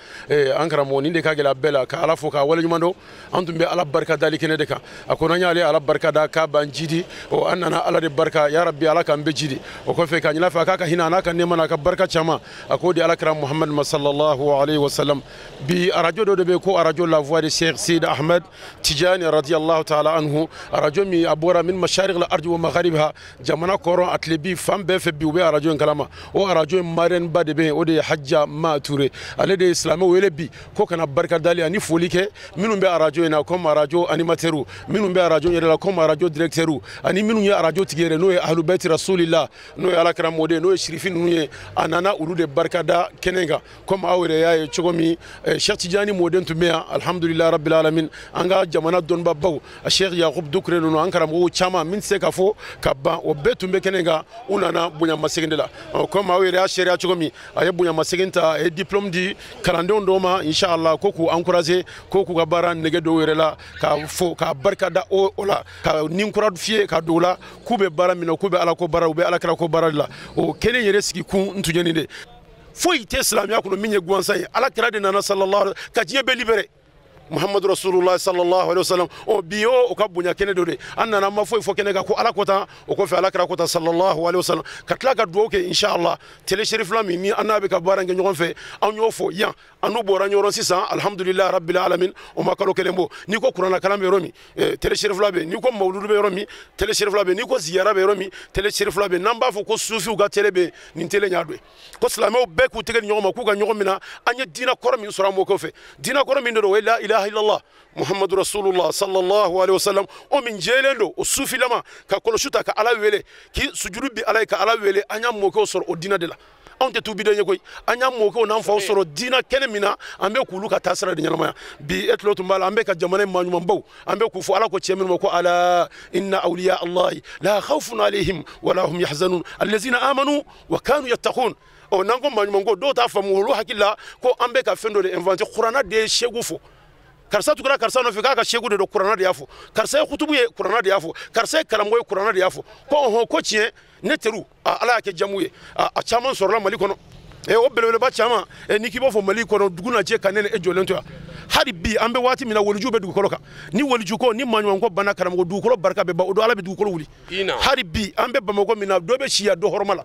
An karamɔgɔ nin de ka gɛlɛn bɛɛ la ka Ala fo k'a waleɲuman dɔn. An tun bɛ Ala barika dali kɛnɛ de kan, a ko n'an y'ale Ala barika da k'a b'an jidi, o an nana Ala de barika, ya Rabbi Ala k'an bɛɛ jidi. O kɔfɛ ka ɲin'a fɛ a k'a ka hinɛ a n'a ka nɛɛma n'a ka barika caman, a k'o di Ala kira Muhamad ma sallallahu alayhi wa sallam. Bi arajo dɔ de bɛ ko arajo La Voix de Cheikh Sidi Ahmed Tijani radiyallahu ta'ala anhu, arajo min a bɔra min masharik al-ardi wa magharibiha, jamana kɔrɔn a tile bi fan bɛɛ fɛ bi u bɛ arajo in kalama. O arajo in marraine ba de bɛ yen, o de ye Hadja Ma Touré, ale de ye silamɛw wele bi ko kana barika dali ani foli kɛ minnu bɛ arajo in na comme arajo animateur, minnu bɛ arajo yɛrɛ la comme arajo directeur, ani minnu ye arajo tigi yɛrɛ n'o ye ahlubɛti rasulillah, n'o ye Ala kira mɔden, n'o ye sirifi ninnu ye. A nana olu de barika da kɛnɛ kan, comme aw yɛrɛ y'a ye cogo min Cheikh Tidiane mɔden tun bɛ yan, alhamdulilah rabbil alamin. An ka jamana dɔnnibabaw a Cheikh Yakub Dukure ninnu, an karamɔgɔw caman min tɛ se ka fɔ ka ban, o bɛɛ tun bɛ kɛnɛ kan, u nana bonyamasegin de la. Comme aw yɛrɛ y'a seereya cogo min, a ye bonyamasegin ta, a ye diplôme di kalandenw dɔw ma inshallah, ko k'u encourager, ko k'u ka baara nege dɔw yɛrɛ la, ka fo k'a barika da o la, ka nin kura fiyɛ ka don o la, k'u bɛ baara min na, k'u bɛ Ala ko baara, u bɛ Ala kira ko baara de la. O kɛnɛ yɛrɛ sigi kun n tun ye nin de. Foyi tɛ silamɛya kɔnɔ min ye gansan ye. Ala kira de nana sallallahu alaihi ka diɲɛ bɛɛ libéré, Muhammadu Rasulullah sallallahu alaihi wasallam. O bi o ka bonya kɛnɛ dɔ de, an nana ma foyi fɔ kɛnɛ kan ko Ala ko tan, o kɔfɛ Ala kira ko tan sallallahu alaihi wasallam, ka tila ka dugawu kɛ inshallah. Télé Cherifla min ni an n'a bɛ ka baara kɛ ɲɔgɔn fɛ, an y'o fɔ yan, an n'u bɔra ɲɔgɔn sisan alhamdulilah rabbil alamin. O ma kalo kelen bɔ, n'i ko kuranna kalan bɛ yɔrɔ min, Télé Cherifla bɛ yen, n'i ko mawuludu bɛ yɔrɔ min, Télé Cherifla bɛ yen, n'i ko ziyara bɛ yɔrɔ min, Télé Cherifla bɛ yen. N'an b'a fɔ ko sufiw ka télé bɛ yen, nin télé y'a dɔ ye. Ko silamɛw bɛɛ k'u tɛgɛ di ɲɔgɔn ma, k'u ka ɲɔgɔn minɛ. An ye diinɛ kɔrɔ min sɔrɔ an mɔkɛw fɛ, diinɛ kɔrɔ min de don, o ye la ilaha illallah Muhammadu Rasulullah sallallahu alaihi wasallam. O min jɛlen don, o sufilama ka kɔlɔsi ta ka Ala wele, k'i sujuru bi Ala ye ka Ala wele, an y'a mɔkɛw sɔrɔ o diinɛ de la. Anw tɛ tubiden ye koyi, an y'a mɔkɛw n'an faw sɔrɔ diinɛ kɛnɛ min na, an bɛ k'olu ka taasira de ɲɛnamaya. Bi e tulo tun b'a la, an bɛ ka jamana in maaɲumanbaw, an bɛ k'u fɔ Ala ko cɛ minnu ma ko ala inna awliya Allahi la khawfun alayhim wala hum yahzanun allazina amanu wa kanu yattaqun. Ɔ n'an ko maaɲumanko, dɔw t'a faamu, olu hakili la ko an bɛ ka fɛn dɔ de inventé. Kuranna de ye segu fɔ, karisa tugura karisa nɔfɛ k'a ka segu de don, kuranna de y'a fɔ, karisa ye kutubu ye, kuranna de y'a fɔ, karisa ye karamɔgɔ ye, kuranna de y'a fɔ. Ko ɔhɔn, ko tiɲɛ, ne teriw, Ala y'a kɛ jamu ye, a caman sɔrɔla Mali kɔnɔ. O belebeleba caman, n'i k'i b'a fɔ Mali kɔnɔ dugu na jɛ ka ne ni e jɔlen to yan hali bi, an bɛ waati min na waliju bɛ dugukolo kan, ni waliju ko ni maaɲumanko banna karamɔgɔ, dugukolo barika bɛ ban, o don Ala bɛ dugukolo wuli. Hali bi an bɛ Bamakɔ min na, dɔ bɛ siya dɔ hɔrɔma la,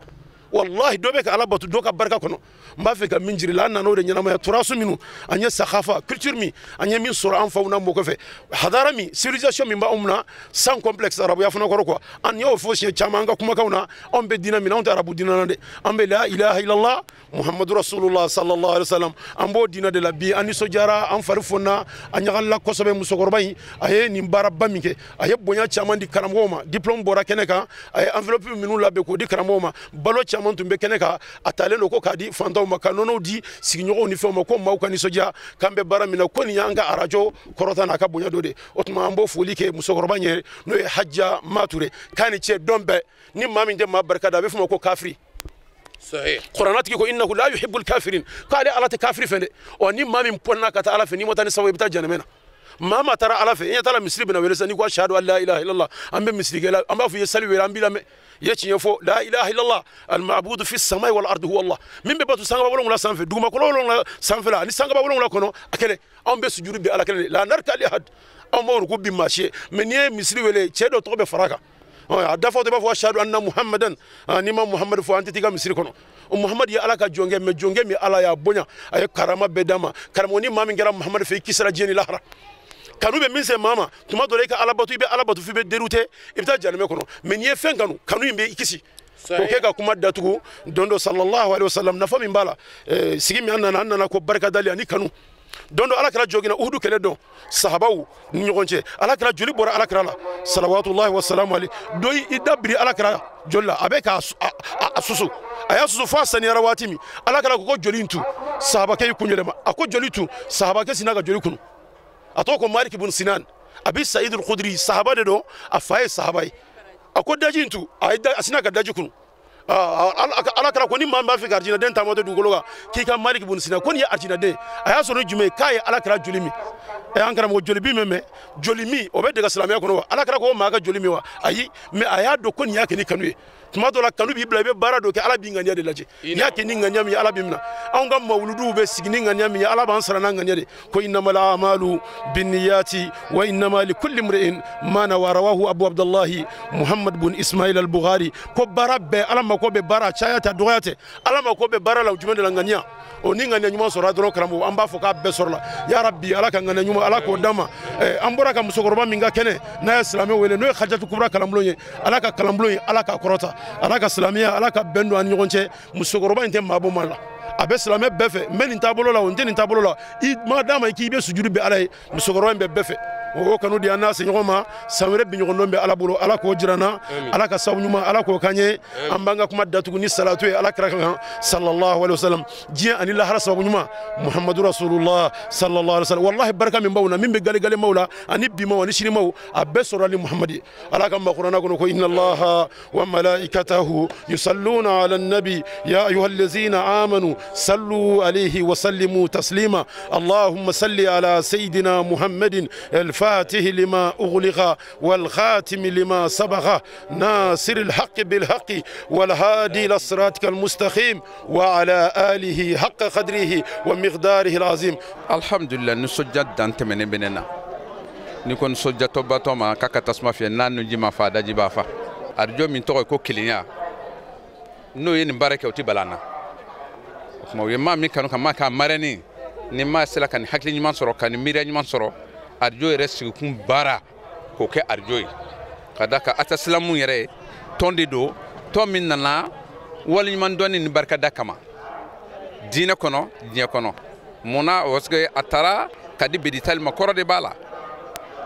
wallahi dɔ bɛ ka Ala bato dɔ ka barika kɔnɔ. N b'a fɛ ka min jira la, an nana o de ɲɛnamaya. Turasu minnu an ye, sakafa culture min an ye min sɔrɔ an faw n'an mɔkɛ fɛ, hadara min, civilisation min b'anw na sans complexe, arabuya fana kɔrɔ quoi. An y'o fɔ siɲɛ caman an ka kumakanw na, anw bɛ diinɛ min na, anw tɛ arabu diinɛ na dɛ, an bɛ la ilaha illallah Muhammadu Rasulullah sallallahu alaihi wasallam, an b'o diinɛ de la. Bi an nisɔndiyara, an fari fonna, an ɲagalila kosɛbɛ. Musokɔrɔba in a ye nin baaraba min kɛ, a ye bonya caman di karamɔgɔw ma, diplôme bɔra kɛnɛ kan, a ye enveloppe minnu labɛn k'o di karamɔgɔw ma, balo caman tun bɛ kɛnɛ kan, a talen don ko k'a di fantanw ma, ka nɔnɔw di sigiɲɔgɔnw ni fɛnw ma, ko maaw ka nisɔndiya k'an bɛ baara min na, ko nin y'an ka arajo kɔrɔta n'a ka bonya dɔ de. O tuma an b'o foli kɛ musokɔrɔba ɲɛ, n'o ye Hadja Ma Touré, k'a ni cɛ dɔn bɛɛ. Ni maa min tɛ maa barika da, a bɛ f'o ma ko kafiri. Kuranɛ tigi ko innahu la yuhibbul kafirin, k'ale Ala tɛ kafiri fɛ dɛ. Ɔ ni maa min pɔnna ka taa Ala fɛ, n'i ma taa ni sababu ye, i bɛ taa janɛmɛ na. Maa maa taara Ala fɛ, i ɲɛ t'a la misiri bɛna wele sisan, n'i ko ashhadu an la ilaha illallah, an bɛ misirikɛla, an b'a fɔ i ye sali wele, an b'i lamɛn. I ye tiɲɛ fɔ, la ilaha illallah, al-ma'budu fi samai wal ardi huwa Allah. Min bɛ bato sankaba wolonwula sanfɛ, dugumakolo wolonwula sanfɛla ani sankaba wolonwula kɔnɔ, a kelen. Anw bɛ sujuru bi Ala kelen de, la narka li ahad. Anw b'o ruku bi maa si ye. Mais n'i ye misiri wele, cɛ dɔ tɔgɔ bɛ fara a kan. A dafa tɔ i b'a fɔ ashhadu anna muhammadan, n'i ma Muhammadu fɔ an tɛ t'i ka misiri kɔnɔ. O Muhammadu ye Ala ka jɔnkɛ, mais jɔnkɛ min Ala y'a bonya, a ye karama bɛɛ d'a ma. Karamɔgɔ ni maa min kɛra Muhammadu fɛ, i kisira diɲɛ ni lahara. Kanu bɛ min se maa ma, tuma dɔ la i ka Ala bato, i bɛ Ala bato f'i bɛ dérouté, i bɛ taa janɛmɛ kɔnɔ. Mais n'i ye fɛn kanu, kanu in bɛ i kisi. K'o kɛ ka kuma datugu don dɔ sallallahu alaihi wasallam, nafa min b'a la, sigi min an nana ko barikadali ani kanu. Don dɔ Ala kɛra joginna Uhudu kɛlɛ dɔn sahabaw ni ɲɔgɔn cɛ, Ala kɛra joli bɔra Ala kɛra la salawatullahi wasalamu alayhi. Dɔ i da biri Ala kɛra joli la, a bɛ k'a susu, a y'a susu f'a saniyara waati min, Ala kɛra ko joli in tu, sahabakɛ y'i kun yɛlɛma, a ko joli tu, sahabakɛ sinna ka joli kunu. A tɔgɔ ko Malik ibn Sinan, Abi Sa'id al-Khudri, sahaba de don, a fa ye sahaba ye. A ko daji in tu, a sinna ka daji kunu. Ala kɛra ko ni maa min b'a fɛ ka arijinɛden taama to dugukolo kan, k'i ka Malik ibn Sinan, ko nin ye arijinɛden. A y'a sɔrɔ ni jumɛn ye? K'a ye Ala kɛra joli min. An karamɔgɔ joli bi min mɛn, joli min o bɛ dege silamɛya kɔnɔ wa? Ala kɛra ko maa ka joli min wa? Ayi, mais a y'a dɔn ko nin y'a kɛ ni kanu ye. Tuma dɔ la kanu b'i bila, i bɛ baara dɔ kɛ, Ala b'i ŋaniya de lajɛ. N'i y'a kɛ ni ŋaniya min ye, Ala b'i minɛ. Anw ka mawuluduw bɛ sigi ni ŋaniya min ye, Ala b'an sara n'a ŋaniya de. Ko innamal a'malu binniyati wa innama likulli imri'in ma nawa, rawahu Abu Abdallahi Muhammad bun Ismail al-Bukhari. Ko baara bɛɛ, Ala mako bɛ baara, caya tɛ, dɔgɔya tɛ, Ala mako bɛ baara la jumɛn de la? Ŋaniya. O ni ŋaniya ɲuman sɔrɔla dɔrɔn karamɔgɔ, an b'a fɔ k'a bɛɛ sɔrɔla. Ya Rabbi, Ala ka ŋaniya ɲuman, Ala k'o d'an ma. An bɔra ka musokɔrɔba min ka kɛnɛ, n'a ye silamɛ wele, n'o ye Khadijatu Kubra kalanbulon ye, Ala ka kalanbulon ye, Ala k'a kɔrɔta, Ala ka silamɛya, Ala ka bɛn don an ni ɲɔgɔn cɛ. Musokɔrɔba in tɛ maa bɔ maa la, a bɛ silamɛ bɛɛ fɛ. N bɛ nin taabolo la, o n tɛ nin taabolo la, i ma d'a ma k'i bɛ sujuru bɛ Ala ye, musokɔrɔba in bɛ bɛɛ fɛ. O kanu di an n'a se ɲɔgɔn ma. San wɛrɛ bi ɲɔgɔn dɔn bɛ Ala bolo, Ala k'o jira n na, Ala ka sababu ɲuman, Ala k'o k'an ye. An b'an ka kuma datugu ni salatu ye Ala kira kan sallallahu alaihi wasallam, diɲɛ ani lahara sababu ɲuman Muhammadu Rasulullah sallallahu alaihi wasallam. Wallahi barika min b'aw na, min bɛ galegalemaw la ani bimaw ani sinimaw, a bɛɛ sɔrɔla ni Muhammadu ye. Ala ka makuranna kɔnɔ ko inna Allaha wa malaikatahu yusalluna ala nabi ya ayyuhallazina amanu sallu alayhi wa sallimu taslima. Allahumma salli ala sayyidina Muhammadin الفاتح لما أغلق والخاتم لما سبق ناصر الحق بالحق والهادي إلى صراطك المستقيم وعلى آله حق قدره ومقداره العظيم. الحمد لله nisɔndiya dan tɛmɛnen bɛ ne na. Ni ko nisɔndiya tɔbatɔ ma k'a ka tasuma fiyɛ, n'a nunji ma fa, a daji b'a fa. Arajo min tɔgɔ ye ko kelenya, n'o ye nin baara kɛ, o tɛ bala an na. O tuma u ye maa min kanu ka maa k'a marɛni, ni maa sera ka nin hakili ɲuman sɔrɔ, ka nin miiriya ɲuman sɔrɔ, arajo yɛrɛ sigikun baara k'o kɛ arajo ye. Ka da kan Atasilamu yɛrɛ ye tɔn de don, tɔn min nana waleɲuman dɔnni ni barikada kama diinɛ kɔnɔ, diɲɛ kɔnɔ. Mun na? Parce que a taara ka di Beditali ma, kɔrɔ de b'a la.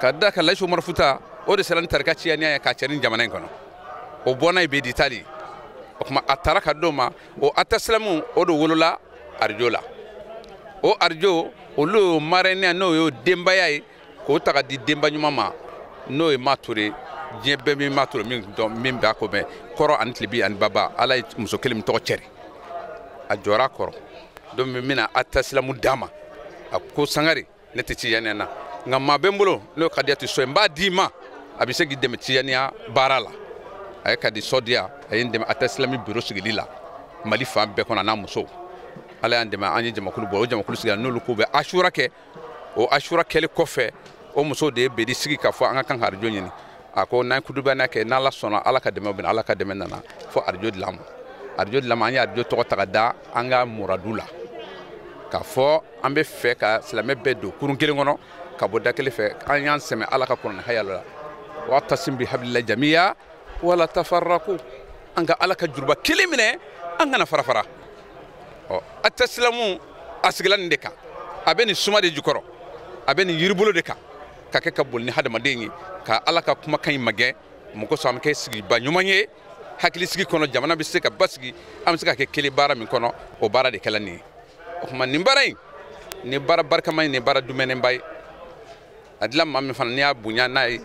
Ka da kan Layisu Umaru Futa, o de sera ni tarika ciyaniya ye k'a cɛ ni jamana in kɔnɔ, o bɔnna ye Beditali. O tuma a taara ka d'o ma, o Atasilamu o de wolola arajo la. O arajo olu y'o marɛniya, n'o y'o denbaya ye, k'o ta ka di denba ɲuman ma, n'o ye Ma Ture. Diɲɛ bɛɛ bɛ Ma Ture min dɔn, min b'a ko mɛn, kɔrɔ ani tilebi ani baba. Ala ye muso kelen min tɔgɔ cɛri, a jɔra a kɔrɔ. Don min bɛna Atasilamu d'a ma, a ko Sangare, ne tɛ tijaniya na, nka maa bɛ n bolo n'o ka di sɔ ye, n b'a d'i ma, a bɛ se k'i dɛmɛ tijaniya baara la. A ye ka di sɔ diya, a ye n dɛmɛ Atasilamu biro sigili la Mali fan bɛɛ kɔnɔ, a n'a musow. Ala y'an dɛmɛ, an ye jamakulu bɔ, o jamakulu sigira, n'olu ko bɛ asura kɛ. O asura kɛli kɔfɛ, o muso de ye bedi sigi k'a fɔ an ka kan ka arajo ɲini. A ko n'an kudubana kɛ, n'Ala sɔnna, Ala ka dɛmɛ bɛna, Ala ka dɛmɛ nana fo arajo dilan ma. Arajo dilan ma, an ye arajo tɔgɔ ta ka da an ka muradu la, k'a fɔ an bɛ fɛ ka silamɛ bɛɛ don kurun kelen kɔnɔ ka bɔ da kelen fɛ. An y'an sɛmɛ Ala ka kuranɛ haya la, wa'tasim bihablillahi jamiya wala tafarraqu. An ka Ala ka juruba kelen minɛ, an kana fara fara. Ɔ Atasilamu a sigila nin de kan, a bɛ nin suma de jukɔrɔ, a bɛ nin yiribolo de kan, ka kɛ ka boli ni hadamaden ye, ka Ala ka kumakan in magɛn. Mɔgɔ sɔn an bɛ kɛ sigiba ɲuman ye hakilisigi kɔnɔ, jamana bɛ se ka basigi, an bɛ se ka kɛ kelen baara min kɔnɔ, o baara de kɛla nin ye. O tuma nin baara in, nin baara barikama ye, nin baara dumɛnenba ye. A dila maa min fana, n'i y'a bonya n'a ye,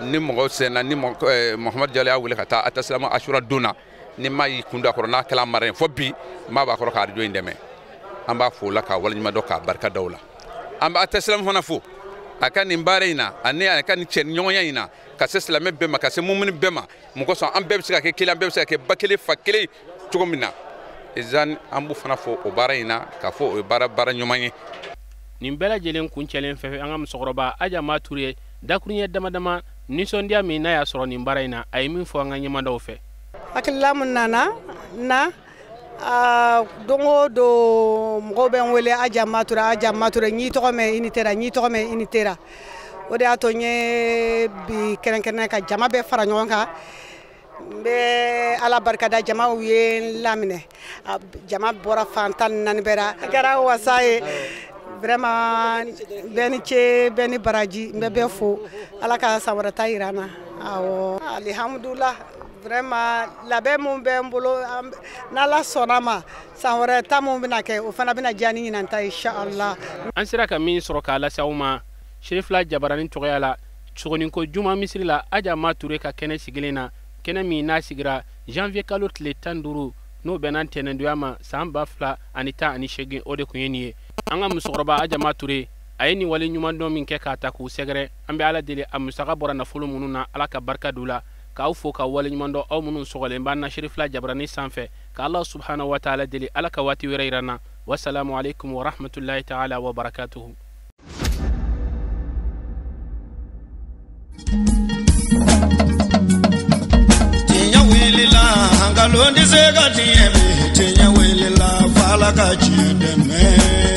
ni mɔgɔ senna ni Muhamadu Jalo y'a wele ka taa Atasilamu asura don na, Ni maa y'i kun da kɔrɔ n'a kɛla mara ye fo bi maa b'a kɔrɔ ka arajo in dɛmɛ. An b'a fo o la k'a waleɲuman dɔn k'a barika da o la. An bɛ Ata Silamu fana fo a ka nin baara in na ani a ka nin cɛniɲɔgɔnya in na ka se silamɛ bɛɛ ma, ka se mumuni bɛɛ ma. Mɔgɔ sɔn an bɛɛ bɛ se ka kɛ kelen, an bɛɛ bɛ se ka kɛ ba kelen fa kelen cogo min na. Izan an b'u fana fo o baara in na k'a fɔ o ye baara ɲuman ye. Nin bɛɛ lajɛlen kuncɛlen fɛ, an ka musokɔrɔba Aja Ma Ture dakuruɲɛ dama dama nisɔndiya min n'a y'a sɔrɔ nin baara in na, a ye min fɔ an ka ɲɛmadaw fɛ. Hakilila mun nana na don o don mɔgɔw bɛ n wele Aja Ma Ture, Aja Ma Ture, n y'i tɔgɔ mɛn i ni tera, n y'i tɔgɔ mɛn i ni tera. O de y'a to n ye bi kɛrɛnkɛrɛnnenya ka jama bɛɛ fara ɲɔgɔn kan. N bɛ Ala barikada, jamaw ye n laminɛ, jama bɔra fan 14 bɛɛ la. A kɛra wasa ye vraiment. Bɛɛ ni ce, bɛɛ ni baraji, n bɛ bɛɛ fo. Ala ka san wɛrɛ ta yira an na. Awɔ, alihamudulila, vraiment labɛn mun bɛ n bolo, n'Ala sɔnna ma, san wɛrɛ ta mun bɛna kɛ, o fana bɛna diya ni ɲinan ta ye, inshallah. An sera ka min sɔrɔ k'a lase aw ma Serifila Jabaranin tɔgɔya la Sogoninko Juma misiri la, Aja Ma Ture ka kɛnɛ sigilen na, kɛnɛ min n'a sigira janvier kalo tile 15, n'o bɛnna ntɛnɛndonya ma san 2018, o de tun ye nin ye. An ka musokɔrɔba Aja Ma Ture a ye nin wale ɲuman dɔn min kɛ k'a ta k'u sɛgɛrɛ, an bɛ Ala deli a musaka bɔra nafolo minnu na, Ala ka barika d'u la. K'aw fo ka wale ɲuman dɔn, aw minnu sɔgɔlen b'an na Serifila Jabaranin sanfɛ, ka Ala subhanahu wa taala deli Ala ka waati wɛrɛ yira n na. Wasalamu alaikum wa rahmatulahi taala wa barakatuhu. Tiɲɛ wulila, nkalon tɛ se ka tiɲɛ bi. Tiɲɛ wulila, f'Ala ka tiɲɛ dɛmɛ.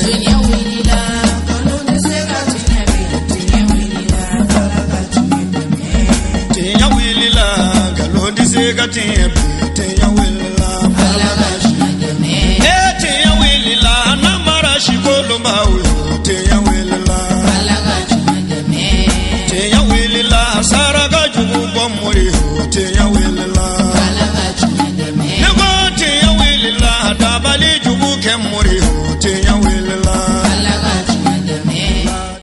Tiɲɛ wulila, nkalon tɛ se ka tiɲɛ bi. Tiɲɛ wulila, f'Ala ka tiɲɛ dɛmɛ. Tiɲɛ wulila, nkalon tɛ se ka tiɲɛ bi. Tiɲɛ wulila, f'Ala ka tiɲɛ dɛmɛ. Ee tiɲɛ wulila, n'an mara si kolonbaw ye. Tiɲɛ wulila.